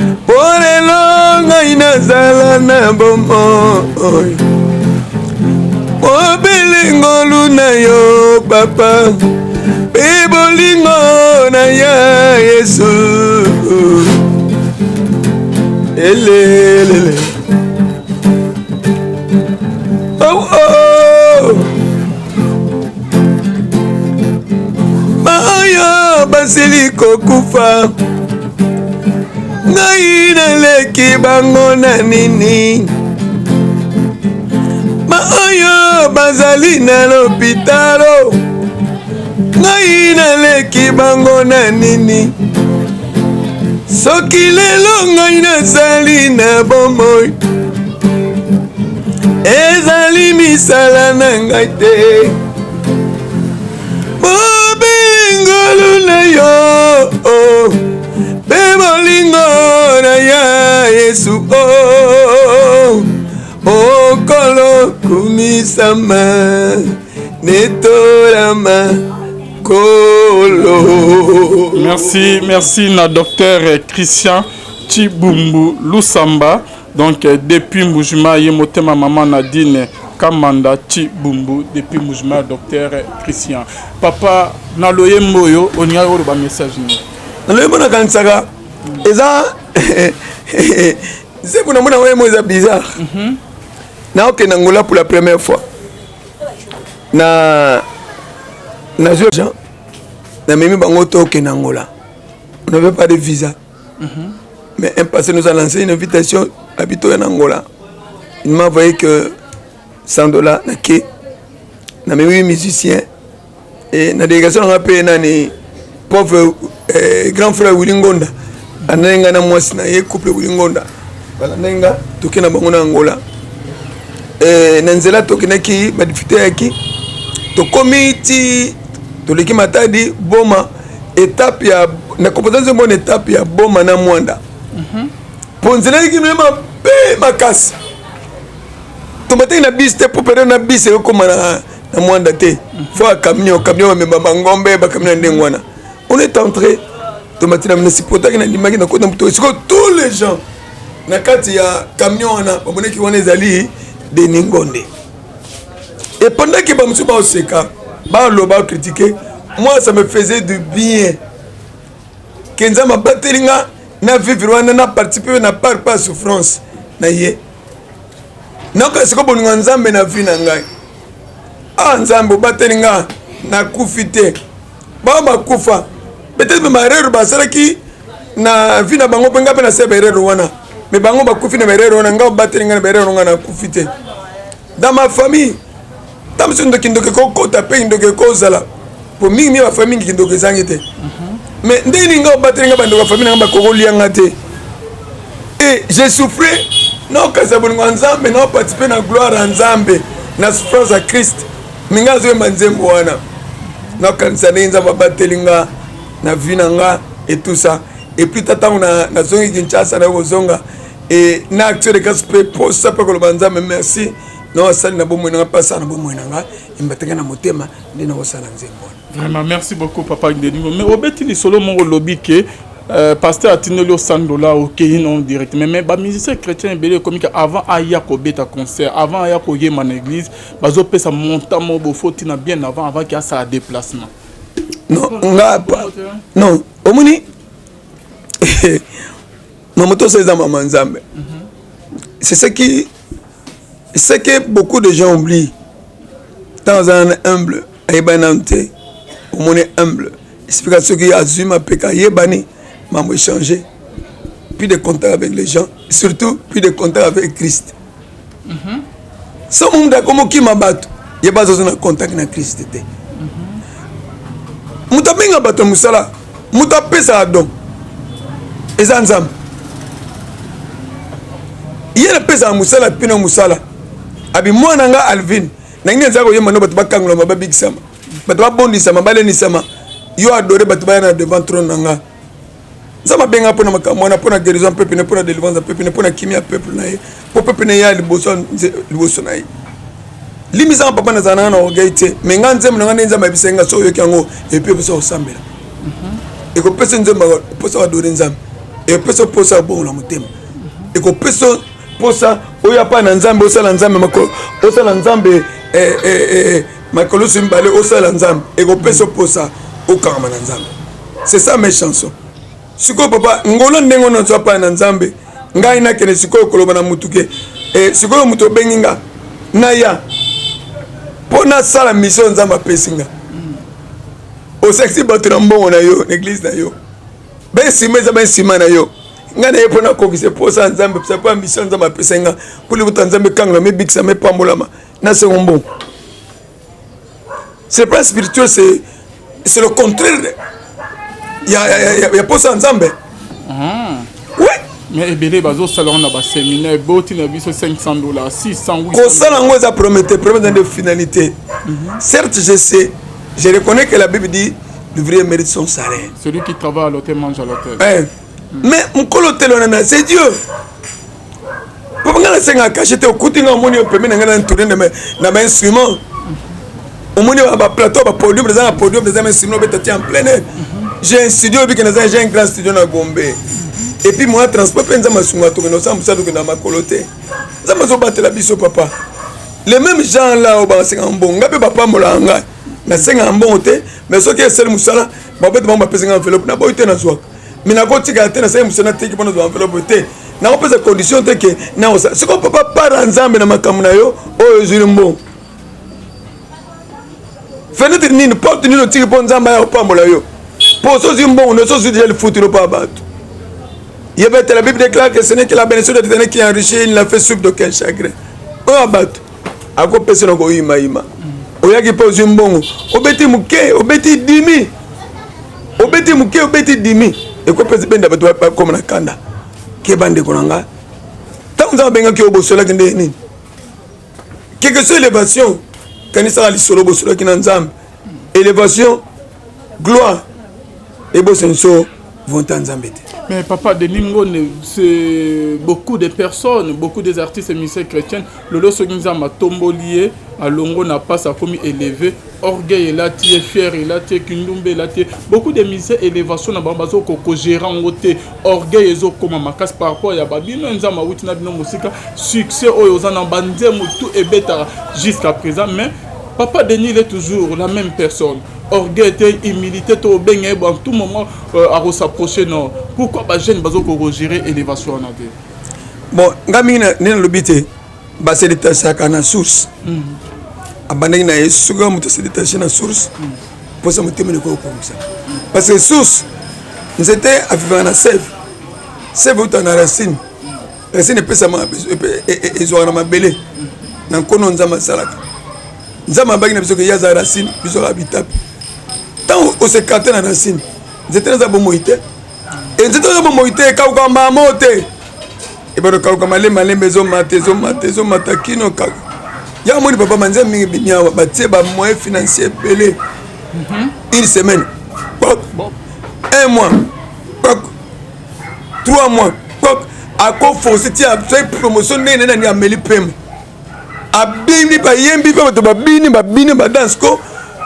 Mpo lelo ngai nazala na bomoi, mobele ngolu na yo papa mpe bolingo na ya Yesu elelele, oh, oh. Baoyo basili kokufa. Ngai naleki bango na nini? Baoyo bazali na lopitalo, ngai naleki bango na nini? Soki lelo ngai nazali na bomoi, ezali misala na ngai te. Bobele ngolu na yo oh, mpe bolingo na ya Yesu oh, okolo kumisama netolama kolo. Merci, merci na docteur Christian Chibumbu Lusamba. Donc depuis Mbujimayi motema maman Nadine Kamanda Chibumbu depuis Mbujimayi docteur Christian. Papa na loyembo oyo olingaki oloba message nini? Na loyembo nakanisaka eza nzembo namona yango yemo eza bizarre. Naokende Angola pour la première fois. Na nazwi Jean namemi bango tokende Angola. On n'avait pas de visa. Mais un pasteur nous a lancé une invitation à Bitoya en Angola. Il m'a envoyé que 100 $ na ke. Na mes musicien et na délégation na pe nani pauvre grand frère Willy Ngonda. Anenga na mwasi na ye couple Willy Ngonda. Voilà nenga toke na bango na Angola. Et na nzela tokendaki ba difficulté yaki. Tokomi ti toleki Matadi Boma étape ya na kompoza nzembo na étape ya Boma na Mwanda. Po nzela eleki mpe mabe makasi. Tomataki na bus te po période na bus ekokóma na Mwanda te. Fo ya camion, camion bamema bangombe, bacamion ya ndenge wana. On est entré, tomati na supportaki na ndimaki na kota moto. Sikoyo tous les gens na kati ya camion wana bamonaki wana ezali Denis Ngonde. Et pendant que bamosusu baoseka, baloba, bacritiquer, moi ça me faisait du bien ke Nzambe abateli nga na vivre wana, na participe na part pa souffrance na ye. Nayoka sikoyo bolingo ya Nzambe na vie na ngai. Ah Nzambe obateli nga, nakufi te. Bao bakufa peut-être ba erreur basalaki na vie na bango mpe nga mpe nasala ba erreur wana, mais bango bakufi na ba erreur wana, nga obateli nga na ba erreur nga nakufi te. Dans ma famille ta mosusu ndoki ndoki ekokota mpe ndoki ekozala po mingi mingi bafamille mingi kindoki ezangi te. Mais ndenge nini nga obateli nga bandeko ya famille na nga bakokolianga te? Et j'ai souffert naokasa bolingo ya Nzambe, naoparticipe na gloire ya Nzambe na souffrance ya Christ. Mais nga nazoyemba nzembo wana, nakanisa ndenge Nzambe abateli nga na vie na nga et tout ça. Et puis ta ntango nazongi Kinshasa, naye kozonga et na action de grâce mpe posa mpe koloba Nzambe merci na asali na bomoi na nga mpe asala na bomoi na nga embataka na motema nde nakosala nzembo wana. Vraiment merci beaucoup papa Denis. Mais obeti lisolo moko lobi ke pasteur atindeli yo 100 $, okei non direct. Mais bamusicien chrétien ebele ekomi ke avant aya kobeta concert, avant aya koyemba na église, bazopesa montant moko bofo ntina bien avant ke asala déplacement. Non, nga non, omoni mama tosa eza mama Nzambe. C'est ce que beaucoup de gens oublient. Ntango aza na humble, ayebani nanu te. Omoni humble esipika soki azwi mapeka ayebani, mambo échange, plus de contact avec les gens, surtout plus de contact avec Christ. So momutu akomi okima bato, ye bazoza na contact na Christ te. Moto abenga bato ya mosala, moto apesaka don eza Nzambe. Ye napesaka mosala mpena mosala abi mwana nga Alvin nangi eza koyemba no bato bakangolama, babikisama, bato babondisama, balenisama. Yo adore bato baya na devant trône na nga. Nzambe abenga mpona makambo wana, mpona guérison peuple na, mpona délivrance ya peuple na, mpona kimia ya peuple na ye, mpo peuple na ye ya liboso liboso na ye. Limbisanga papa, nazala nanga na orgueil te, mais nga nzembo na nga nde Nzambe ayebisaki nga so oyoki yango et puis epesa kosambela, ekopesa nzembo mposa koadorer Nzambe, ekopesa mposa ya bongola motema, ekopesa mposa oyo apa na Nzambe, osala Nzambe makolo, osala Nzambe makolo so mibale, osala Nzambe, ekopesa mposa okangama na Nzambe. C'est ça mes chansons. Sikoyo papa ngolo ndenge wana nazwa pai na Nzambe, ngai nakende sikoyo koloba na mutu ke sikoyo moto obengi nga naya mpo nasala mission Nzambe apesi nga. Osalisi bato na mbongo na yo na église na yo, bansima eza bansima na yo. Ngai naye mpo nakokisa mposa ya Nzambe, mpo ya mission Nzambe apesai nga, mpo libota Nzambe ekangolama, ebikisama, epambolama, nasengo mbongo. C'est pas spirituel, c'est le contraire ya posa ya Nzambe. Oui. Mais ebele bazosala yango na baséminaire, boti na biso 500 $, 600. Kosala yango eza problème te, problème eza nde finalité. Certes, je sais, je reconnais que la Bible dit: l'ouvrier mérite son salaire. Celui qui travaille à l'autel mange à l'autel. Eh. Mais mokolo telo wana, c'est Dieu. Papa, ngai nasengaka cachet te. Okuti nga, omoni pembe na ngai na tourne na bainstrument, omoni baplateau, bapodium, eza na podium, eza instrument obeta ti en plein air. J'ai un studio, obiki naza, j'ai un grand studio na Gombe. Et puis moya transport mpe, Nzambe asunga, tokende osala mosala, tokende na makolo te. Nzambe azobatela biso, papa. Le même genre là oyo basengaka mbongo, ngai mpe bapambolaka ngai, nasengaka mbongo te. Mais soki esali mosala, babete bango, bapesanga enveloppe, naboyi te, nazwaka. Mais nakotikala te, nasali mosala, nateki mpo nazwa enveloppe te. Nakopesa condition te ke nakosala. Sikoyo papa, para Nzambe na makambo na yo oyo ozwili mbongo, fenêtre nini, porte nini otiki mpo Nzambe aya kopambola yo? Mpo sozwi mbongo no, sozwi deja lifuti no mpo ya bato. Yeba ete la Bible déclare que ce n'est que la bénédiction de l'Éternel qui enrichit, il n'a fait souffre d'aucun chagrin. Oyo ya bato akopesa na koyimayima. Oyaki mpe ozwi mbongo, obeti moke, obeti dimi, obeti moke, obeti dimi, ekopesa benda bato bakoma na kanda. Keba, ndeko na nga. Ntango Nzambe abengaki yo, bosolaki nde nini? Quelque soit élévation, kanisaka lisolo bosolaki na Nzambe. Élévation, gloire, ebosani so volonté ya Nzambe te. Mais papa Denis Ngone, c'est beaucoup de personnes, beaucoup des artistes et musiciens chrétiens, lelo soki Nzambe atomboli ye, alongo na passe, akomi élevé, orgueil elati ye, fier elati ye, kindumba elati ye. Beaucoup de musiciens, élévation na bango bazokoko gérer yango te, orgueil ezokoma makasi par rapport ya babino. Nzambe awuti na bino mosika, succès oyo oza na banzembo tout ebetaka jusqu'à présent, mais papa Denis, il est toujours la même personne, orgueil te, humilité te, obenga ye en tout moment akos'approcher. Non, pourquoi bajeune bazokoko gérer élévation wana te? Bon, nga mingi nde nalobi te, base détachaka na source. Abandaki na ye. Soki moto ase détache na source, mposa motema ekoki kokongisa, parce que source, nzete avivaka na sève. Sève euta na racine, racine epesama, ezwaka na mabele na nkono. Nzambe asalaka, Nzambe abaki na biso ke ye aza racine, biso kaka bitape. Ntango os'écarter na racine, nzete naza bomoi te. E nzete oza bomoi te, ekauka mamo te, ebando kauka malembe malembe, ezomata, ezomata, ezomata kino kaka ya moni. Papa, banzembe mingi bimi awa, batie bamoyen financier ebele. Une semaine, pok, un mois, pok, 3 mois, pok, akoforce ti azwi promotion. Ndenge nani ameli pema, abini, bayembi mpe bato babini, babini, badanse ko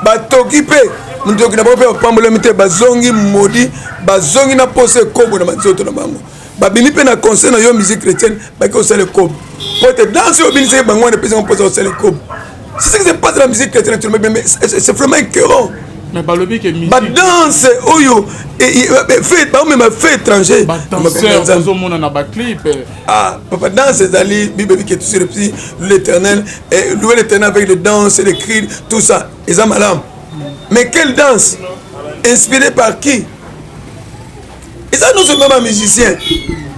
batoki mpe motoki na bango mpe bapambolami te. Bazongi modi, bazongi na posa ekobo na banzoto na bango. Babimi mpe na conseil na yo musique chrétienne, baki kosala ekobo po ete danse oyo obinisaki bango wana epesaka mposa kosala ekobo. C'est ce qui se passe dans la musique chrétienne actuellement, mais c'est vraiment écœurant. Mais balobi ke musique Badanse oyo baomema fait étranger. Badanseur ozomona na baclip. Ah papa, danse ezali, Bible dit que tout sur l'Éternel, louer l'Éternel avec les danses et les cris, tout ça eza malamu. Mais quelle danse, inspirée par qui? Eza non seulement bamusicien,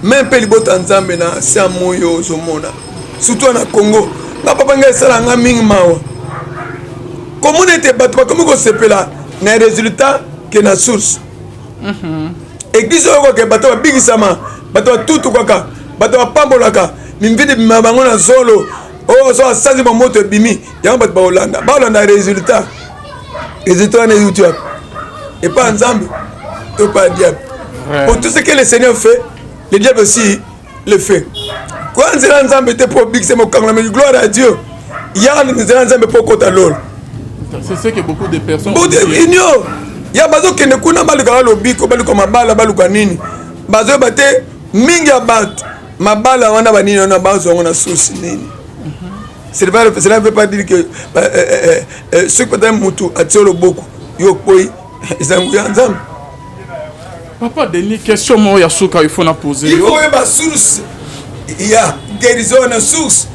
mais mpe libota Nzambe na se ya moi oyo ozomona, surtout na Congo. Nga papa, ngai esala nga mingi mawa komona ete bato bakomi kosepela na résultat ke na source. Église oyo kaka bato babikisama, bato batutukaka, bato bapambolaka, mimvidi bima bango na zolo oyo so asanzi bamoto ebimi, yango bato bakolanda, bakolanda résultat. Résultat wana euti wapi? Epa ya Nzambe to epa ya diable? Pour tout ce que le Seigneur fait, le diable aussi le fait. Koya nzela ya Nzambe te mpo obikisa mokangola, mais gloire à Dieu, yaka nzela ya Nzambe mpo okota lola. C'est ce que beaucoup de personnes Union ya bazokende kuna, balukaka lobiko, baluka mabala, baluka nini, bazoyeba te. Mingi ya bato, mabala wana, banini wana, bazwa yango na source nini? Cela ne veut pas dire que soki peut-être mutu atie loboko, yo okpoyi, eza nguya ya Nzambe. Papa Denis, question moko ya suka il faut na poser. Il faut oyeba source ya guérison wana, source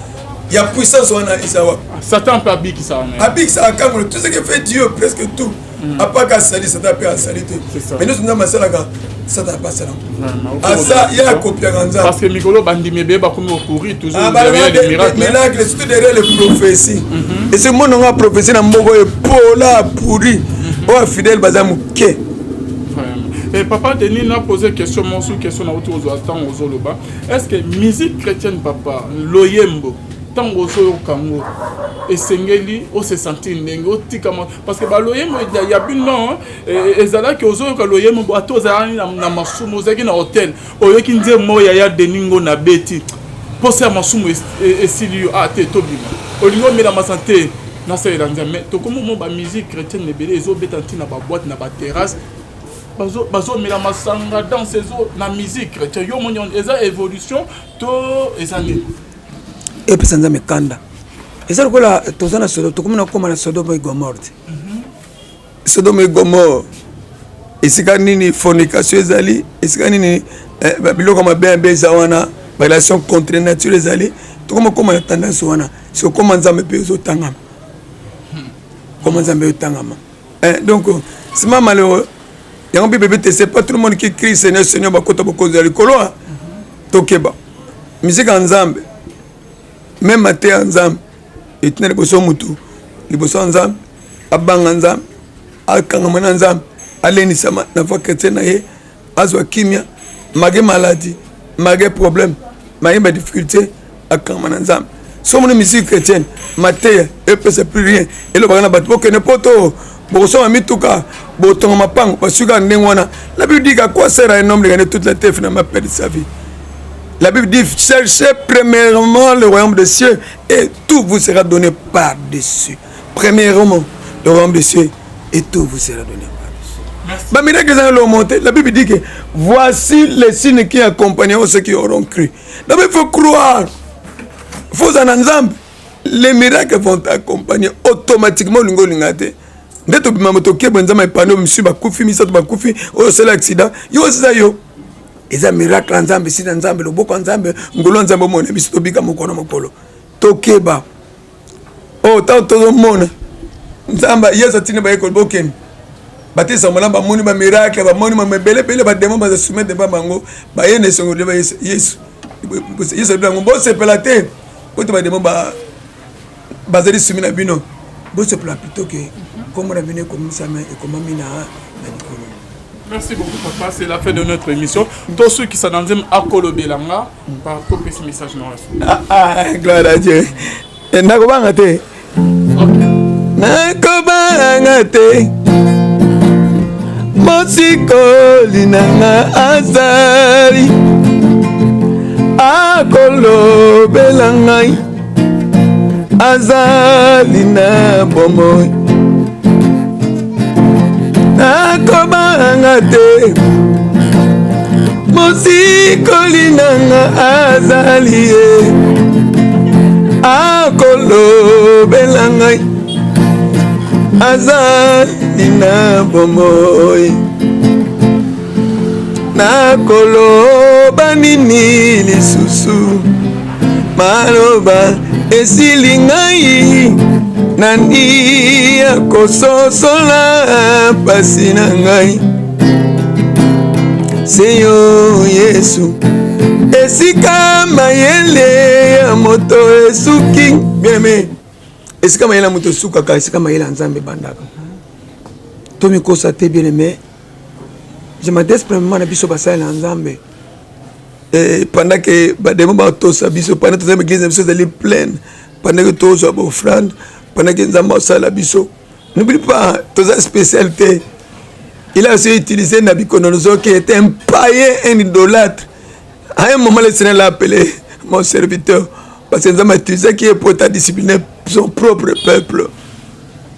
ya puissance wana eza wapi. Satan mpe abikisaka. Abikisaka kango. Tout ce que fait Dieu, presque tout. Apaka asali, Satan mpe asali te. Mais nyonso Nzambe asalaka, Satan mpe asala. Aza ye akopiaka Nzambe. Parce que mikolo bandimi ebele bakomi kocourir toujours ah, derrière les miracles. Miracle, surtout derrière les prophéties. Esi mona nga prophétie na moko epola pourri. Oyo fidèle baza moke. Et papa Denis n'a posé question, mon sous question na ozwa ntango ozoloba. Est-ce que musique chrétienne, papa, loyembo, ntango ozoyoka yango, esengeli ose sentir ndenge otikama? Parce que baloyembo ya bino ezalaki, ozoyoka loyembo, ata ozalaki na masumu, ozalaki na hotel, oyoki nzembo oyo ya Denis ngo na beti, mposa ya masumu esili yo. Ah te, tobima, olingi omela masa te, nasalela Nzambe. Tokomi mo bamusique chrétienne ebele ezobeta ntina baboîte, na baterrasse, bazomela masanga, danse ezo na musique chrétienne. Yo moni eza évolution to eza nini? Epesa Nzambe kanda. Eza lokola toza na Sodome, tokomi na kokóma na Sodome et Gomorrhe te. Sodome et Gomorrhe, esika nini fornication ezali, esika nini biloko mabe mabe eza wana, barelation contre nature ezali. Tokoma kóma na tendance wana. Si okóma Nzambe mpe ezotangama, koma Nzambe ezotangama. Donc c'est malheureux. Yango mpe bebe te, c'est pas tout le monde qui crie "Seigneur, Seigneur" bakota bokonzi ya likolo. Tokeba. Musique ya Nzambe, même mateya ya Nzambe etina liboso mutu liboso ya Nzambe, abanga Nzambe, akangama na Nzambe, alenisama na foi chrétienne na ye, azwa kimia malgré maladie, malgré problème, malgré badifficulté, akangama na Nzambe. So omoni musique chrétienne, mateya epesa plus rien, elobaka na bato bokende poto, bokosomba mituka, botonga mapango, basuka ndenge wana. La Bible dit: "À quoi sert un homme de gagner toute la terre, finalement perdre sa vie?" La Bible dit: "Cherchez premièrement le royaume des cieux et tout vous sera donné par-dessus." Premièrement le royaume des cieux et tout vous sera donné par-dessus. Bamiracle eza lomonte. La Bible dit que voici les signes qui accompagneront ceux qui auront cru. Donc il faut croire, il faut ozala na Nzambe, les miracles vont t'accompagner automatiquement. Olingi olinga te, nde tobima moto okebwe. Nzambe epane misusu bakufi, misato bakufi, oyo osala accident, yo eza yo, eza miracle ya Nzambe, esili na Nzambe, loboko ya Nzambe, ngolu ya Nzambe. Omona biso tobika mokolo na mokolo. Tokeba. Oyo ntango tozomona Nzambe, Yesu atindi bayekoli bokende batisa mona, bamoni bamiracle, bamoni mama ebelebele, badémon baza soumettre devant bango, baye na esongo devant Yesu. Yesu, Yesu alobi yango: "Bosepela te po te badémon bazali soumis na bino, bosepela plutôt ke nkombo na bino ekomisama, ekomami na likolo." Merci beaucoup, papa. C'est la fin de notre émission. Tosukisa na nzembo akolobelanga par topesi message na waso. Ah, ah, gloire à Dieu. Nakobanga te, nakobanga te, mosikoli nanga azali, akolobela ngai, azali na bomoi, nakobanga te, mosikoli nanga azali ye, akolobela ngai, azali na bomoi. Nakoloba nini lisusu? Maloba esili ngai. Nani akososola pasi na ngai? Se yo Yesu. Esika mayele ya moto esuki, bien aimé, esika mayele ya moto esukaka, esika mayele ya Nzambe ebandaka. Tomikosa te, bien aimé. Je m'adresse premièrement na biso basali na Nzambe. Pendant que badémon batosa biso, pendant toza église na biso ezali pleine, pendant que tozwa baoffrande, pendant que Nzambe asala biso, n'oublie pas, toza spécial te. Il a aussi utilisé Nabucodonosor, qui était un païen, un idolâtre. À un moment, le Seigneur l'a appelé "mon serviteur", parce que Nzambe utilisé qui est pour discipliner son propre peuple.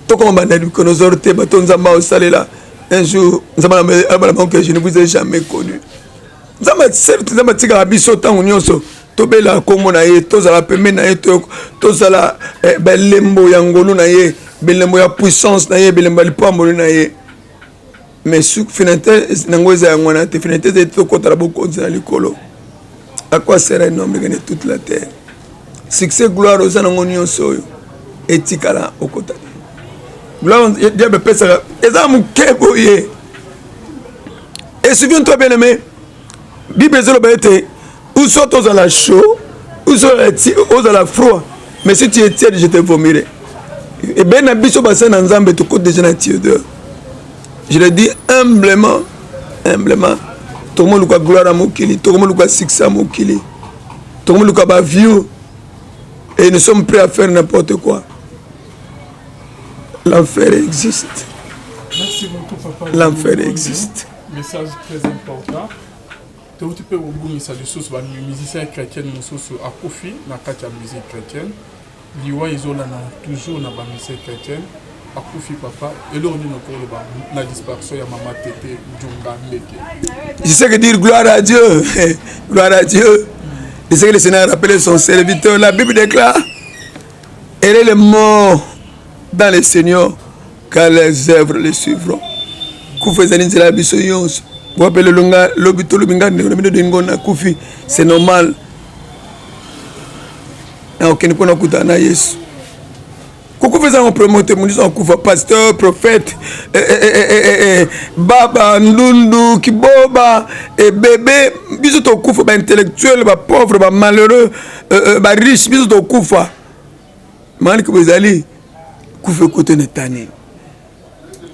Tokoma ba Nabucodonosor te. Bato Nzambe aosalela, un jour Nzambe abala bango que "je ne vous ai jamais connu". Nzambe, certes, Nzambe atikaka biso ntango nyonso tobela nkombo na ye, tozala pembeni na ye, tozala belembo ya ngolu na ye, belembo ya puissance na ye, belembo ya lipamboli na ye. Mais finalité nango eza yango wana te. Finalité ezali tokɔta na bokonzi na likolo. À quoi sert un homme de gagner toute la terre? Succès, gloire oza nango nyonso oyo etikala, okota te. Gloire diable epesaka. Eza moke boye. Et souviens-toi, bien aimé, Bible ezoloba ete ou soit ozala chaud, ou soit ozala froid, mais si tu es tiède, je te vomirai. Ebele na biso basali na Nzambe tokoti déjà na tiédeur. Je le dis humblement, humblement, tokomoluka gloire ya mokili, tokomoluka succès ya mokili, tokomoluka ba view, et nous sommes prêts à faire n'importe quoi. L'enfer existe. Merci beaucoup, papa. L'enfer existe. Message très important. Touti mpe kobungisa lisusu bamusicien chrétienne mosusu akufi na kati ya musique chrétienne. Liwa ezolanda toujours na bamusicien chrétienne. Akufi, papa, eloko nini okoloba na disparition ya mama Tete Djunga Ndeke? Je sais que dire gloire à Dieu. Gloire à Dieu. Je sais que le Seigneur a rappelé son serviteur. La Bible déclare: Elle est le mort dans le Seigneur, car les œuvres le suivront. Kufa ezali nzela ya biso nyonso. Wape lelo nga lobi tolobi nga ndeko na bino dengo nakufi, c'est normal. Nakokende mpo nakutana na Yesu. Kokufa eza promote moto nyonso akufa, pasteur, prophète, baba ndundu kiboba ebebe, biso tokufa. Baintellectuel, bapauvre, bamalheureux, bariche, biso tokufa. Maliki ezali kufa ekota na etani.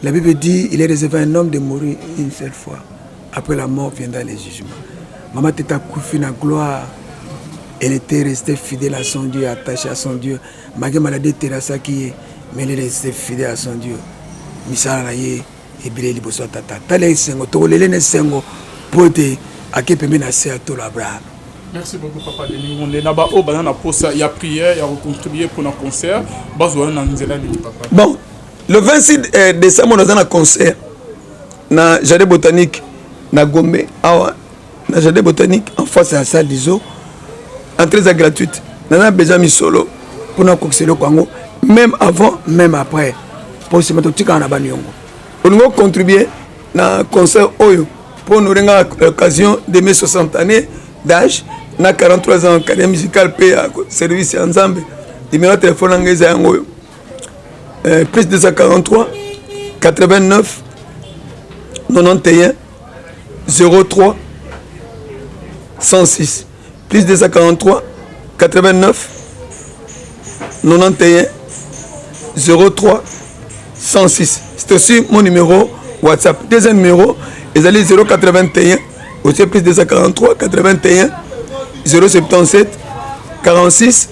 La Bible dit: il est réservé à un homme de mourir une seule fois, après la mort viendra le jugement. Mama Tete akufi na gloire. Elle était restée fidèle à son Dieu, attachée à son Dieu, malgré maladie eterasaki ye, mais elle est restée fidèle à son Dieu. Misala na ye ebele liboso ya tata. Tala esengo, tokolele na esengo mpo ete ake pembeni na se ya tolo Abraham. Merci beaucoup, papa Denis Ngonde. Na ba oyo baza na posa ya prière, ya kocontribuer mpona concert, bazwa na nzela nini, papa? Bon, le 26 décembre naza na concert na jardin botanique na Gombe awa, na jardin botanique, en face ya salle d'ISO. Entrée eza gratuite. Naza na besoin misolo mpona kokisa eloko yango, même avant, même après, mpo nsima totikala na baniongo. Olingi ocontribue na concert oyo mpo honorer nga l'occasion de mes 60 années d'âge na 43 ans carrière musicale mpe ya service ya Nzambe, numéro ya telefone nanga eza yango oyo: plus 243 89 91 03 106, plus 243 89 91 03 106. C'est aussi mon numéro WhatsApp. Deuxième numéro ezali 081, aussi plus 243 81 077 46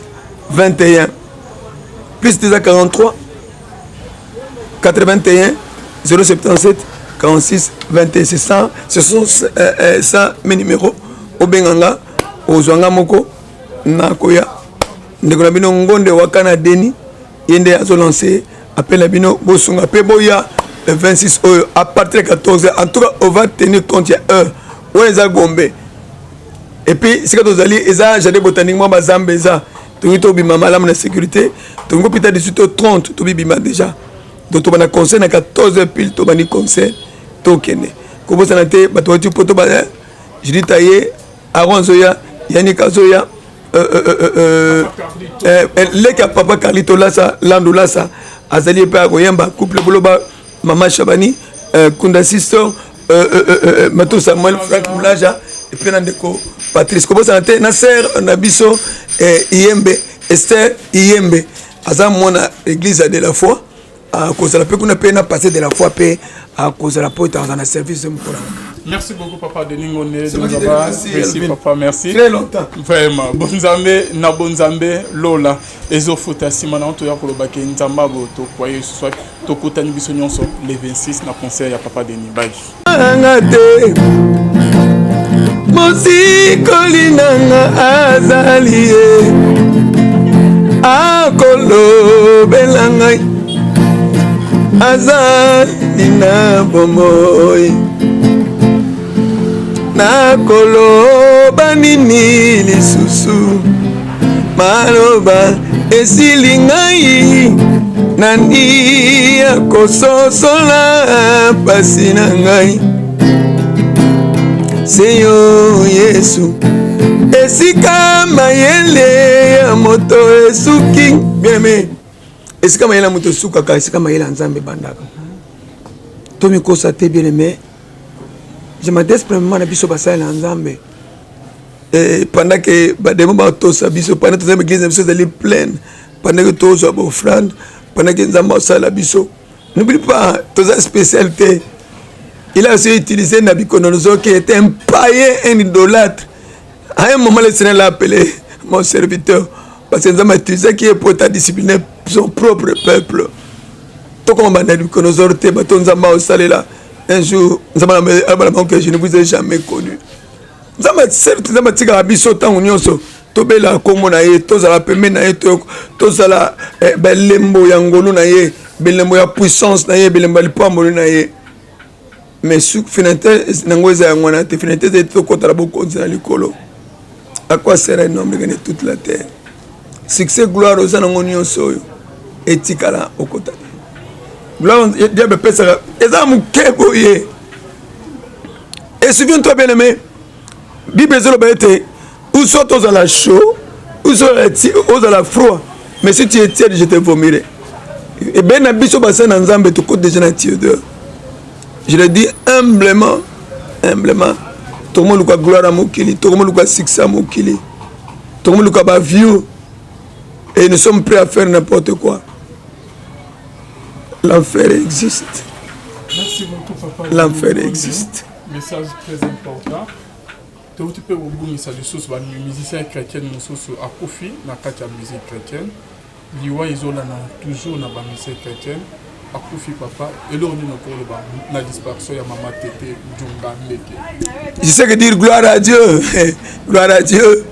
21, plus 243 81 077 46 21. C'est ça, ce sont ça mes numéros. Obenganga, ozwanga moko nakoya. Ndeko na bino Ngonde Wakana Deni, ye nde azolance appel na bino. Bosunga mpe boya le 26 oyo à partir de 14 heures. En tout cas, on va tenir compte ya heure wana. Eza Gombe et puis sika tozali eza jardin botanique, mwa bazambe eza. Tolingi tobima malamu na sécurité, tolingi kopita 18 h 30 tobibima déjà. Donc tobanda concert na 14 heures pile, tobandi concert, tokende. Kobosana te, bato bati poto, ba Judith aye, Aron azoya, Yanik azoya, leki ya papa Carlito Lasa, Lando Lasa azali mpe akoyemba, couple boloba, mama Shabani, Kunda Sister, Mato Samuel, Frank Mulaja, et puis na ndeko Patrice. Kobosana te na sœur na biso Iyembe, Esther Iyembe, aza mwana église de la foi, akozala mpe kuna, mpe na pasteur de la foi mpe akozala mpo ete azala na service mokolo. Merci beaucoup, papa Denis Ngonde. Merci, papa, merci. Très longtemps. Vraiment, bonzambe na bonzambe lola ezofuta. Nsima na toya kolobaki Nzambe abo tokwaye soit tokutani biso nyonso le 26 na concert ya papa Denis. Bye. Nga te, mosikoli nanga azali, ye akolobela ngai, azali na bomoi. Nakoloba nini lisusu? Maloba esili ngai. Nani akososola pasi na ngai? Se yo Yesu. Esika mayele ya moto esuki, bien aimé, esika mayele ya moto esukaka, esika mayele ya Nzambe ebandaka. Tomikosa te, bien aimé. Je m'adresse premièrement na biso basali na Nzambe. Et pendant que bademo batosa biso, pendant toza église na biso ezali pleine, pendant que tozwa baoffrande, pendant que Nzambe asala biso, n'oublie pas, toza spécial te. Il a aussi utilisé Nabucodonosor, qui était un païen, un idolâtre. À un moment, le Seigneur l'a appelé mon serviteur, parce que Nzambe utilisaki ye po discipliner son propre peuple. Tokoma ba Nabucodonosor te, bato Nzambe aosalela. Un jour, Nzambe alobala bango que je ne vous ai jamais connu. Nzambe, certes, Nzambe atikaka biso ntango nyonso tobela nkombo na ye, tozala pembeni na ye, tozala belembo ya ngolu na ye, belembo ya puissance na ye, belembo ya lipamboli na ye. Mais finalité nango eza yango wana te. Finalité ezali tokɔta na bokonzi na likolo. À quoi sert un homme de gagner toute la terre? Succès, gloire oza nango nyonso oyo etikala, okota te. Gloire diable epesaka eza moke boye. Et souviens-toi, bien aimé, Bible ezoloba ete ou soit ozala chaud ou soit ozala froid, mais si tu es tiède, je te vomirai. Ebele na biso basali na Nzambe tokota déjà na tiédeur. Je le dis humblement, humblement, tokomoluka gloire ya mokili, tokomoluka succès ya mokili, tokomoluka baview et nous sommes prêts à faire n'importe quoi. L'enfer existe. Merci beaucoup, papa. L'enfer existe. Message très important. Touti mpe kobungisa lisusu bamusicien chrétienne mosusu, akufi na kati ya musique chrétienne. Liwa ezolanda toujours na bamusicien chrétienne. Akufi, papa, eloko nini okoloba na disparition ya mama Tete Nzunga Ndeke? Je sais que dire, gloire à Dieu, gloire à Dieu.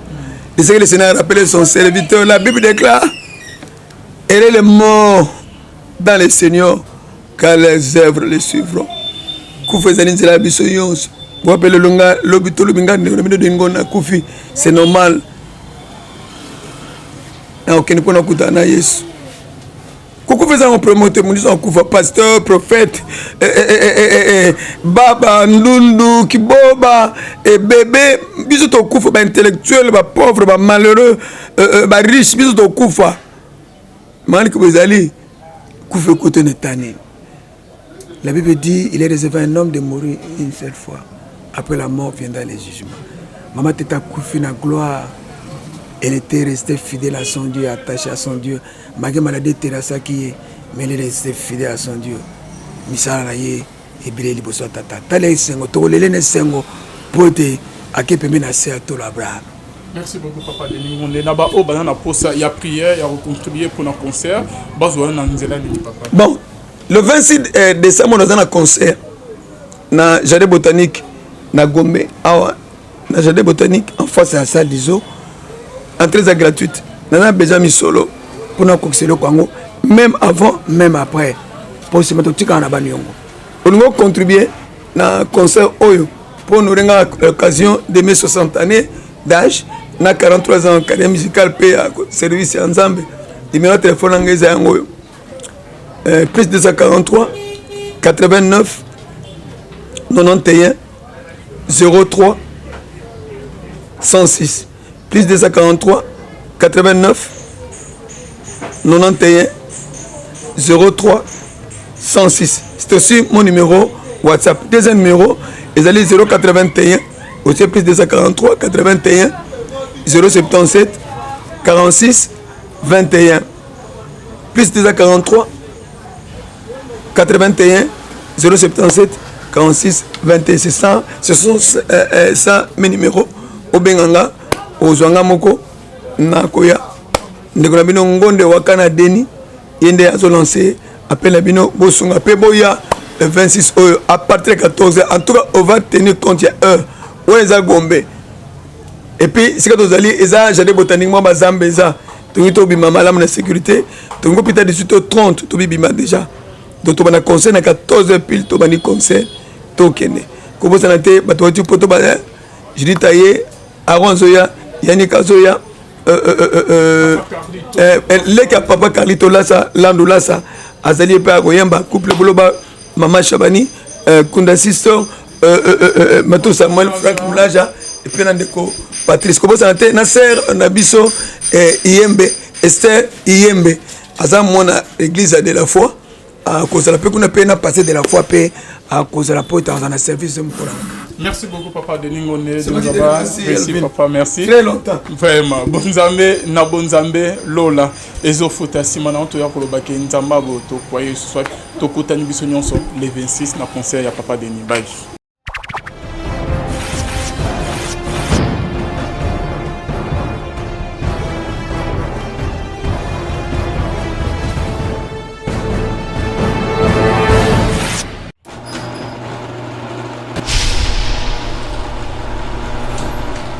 Je sais que le Seigneur a rappelé son serviteur. La Bible déclare: heureux les morts dans le Seigneur, car les œuvres les suivront. Kufa ezali nzela ya biso nyonso. Wapele longa lobi tolobi nga ndeko na bino dengo nakufi, c'est normal, nakokende mpona kutana na Yesu. Kokufa ezanga promote mondiso akufa, pasteur, prophète, baba ndundu kiboba ebebe, biso tokufa. Baintellectuel, bapauvre, bamalheureux, bariche, biso tokufa. Maliki ezali kufa ekota na etani. La Bible dit: il est réservé à un homme de mourir une seule fois, après la mort viendra le jugement. Mama Tete akufi na gloire. Elle était restée fidèle à son Dieu, attachée à son Dieu, malgré maladie eterasaki ye, mais elle est restée fidèle à son Dieu. Misala na ye ebele liboso ya tata. Tala esengo, tokolele na esengo mpo ete ake pembeni na se ya tolo Abraham. Merci beaucoup, papa Denis Ngonde. Na baoyo baza na posa ya prière, ya kocontribuer mpona concert, bazwa na nzela nini, papa? Bon, le 26 décembre, naza na concert na jardin botanique na Gombe awa, na jardin botanique, en face ya salle d'ISO. Entrée eza gratuite. Naza na besoin misolo mpona kokisa eloko yango, même avant, même après, mpo nsima totikala na baniongo. Olingi ocontribue na concert oyo mpo honorer nga occasion de mes 60 années d'âge na 43 ans carrière musicale mpe ya service ya Nzambe, numéro ya telefone nanga eza yango oyo: plus 243 89 91 03 106, plus 243 89 91 03 106. C'est aussi mon numéro WhatsApp. Deuxième numéro ezali 081, aussi plus 243 81 077 46 21, plus 243 81 077 46 21. C'est ça, ce sont ça mes numéros. Obenganga, ozwanga moko nakoya. Ndeko na bino Ngonde Wakana Deni, ye nde azolance appel na bino. Bosunga mpe boya le 26 oyo à partir de 14 heures. En tout cas, on va tenir compte ya heure oyo. Eza Gombe et puis sika tozali eza jardin botanique, mwa bazambe eza. Tolingi tobima malamu na sécurité, tolingi kopita 18 h 30, tobibima déjà. Donc tobanda concert na 14 heures pile, tobandi concert, tokende. Kobosana te, bato bati poto, ba Judith aye, Aron azoya, Yanik azoya, leki ya papa Carlito Lasa, Lando Lasa azali mpe akoyemba, couple boloba, mama Shabani, Kunda Sister, Mato Samuel, Frank Mulaja et puis na ndeko Patrice. Kobosana te na sœur na biso Iyembe, Esther Iyembe, aza mwana église de la foi. Akozala mpe kuna mpe na pasteur de la foi mpe akozala mpo ete akozala na service mokolo. Merci beaucoup, papa Denis Ngone. Merci, papa, merci. Très longtemps. Vraiment, bonzambe na bonzambe lola ezofuta. Nsima na toya kolobaki Nzambe abo tokwaye soit tokutani biso nyonso le 26 na concert ya papa Denis. Bye.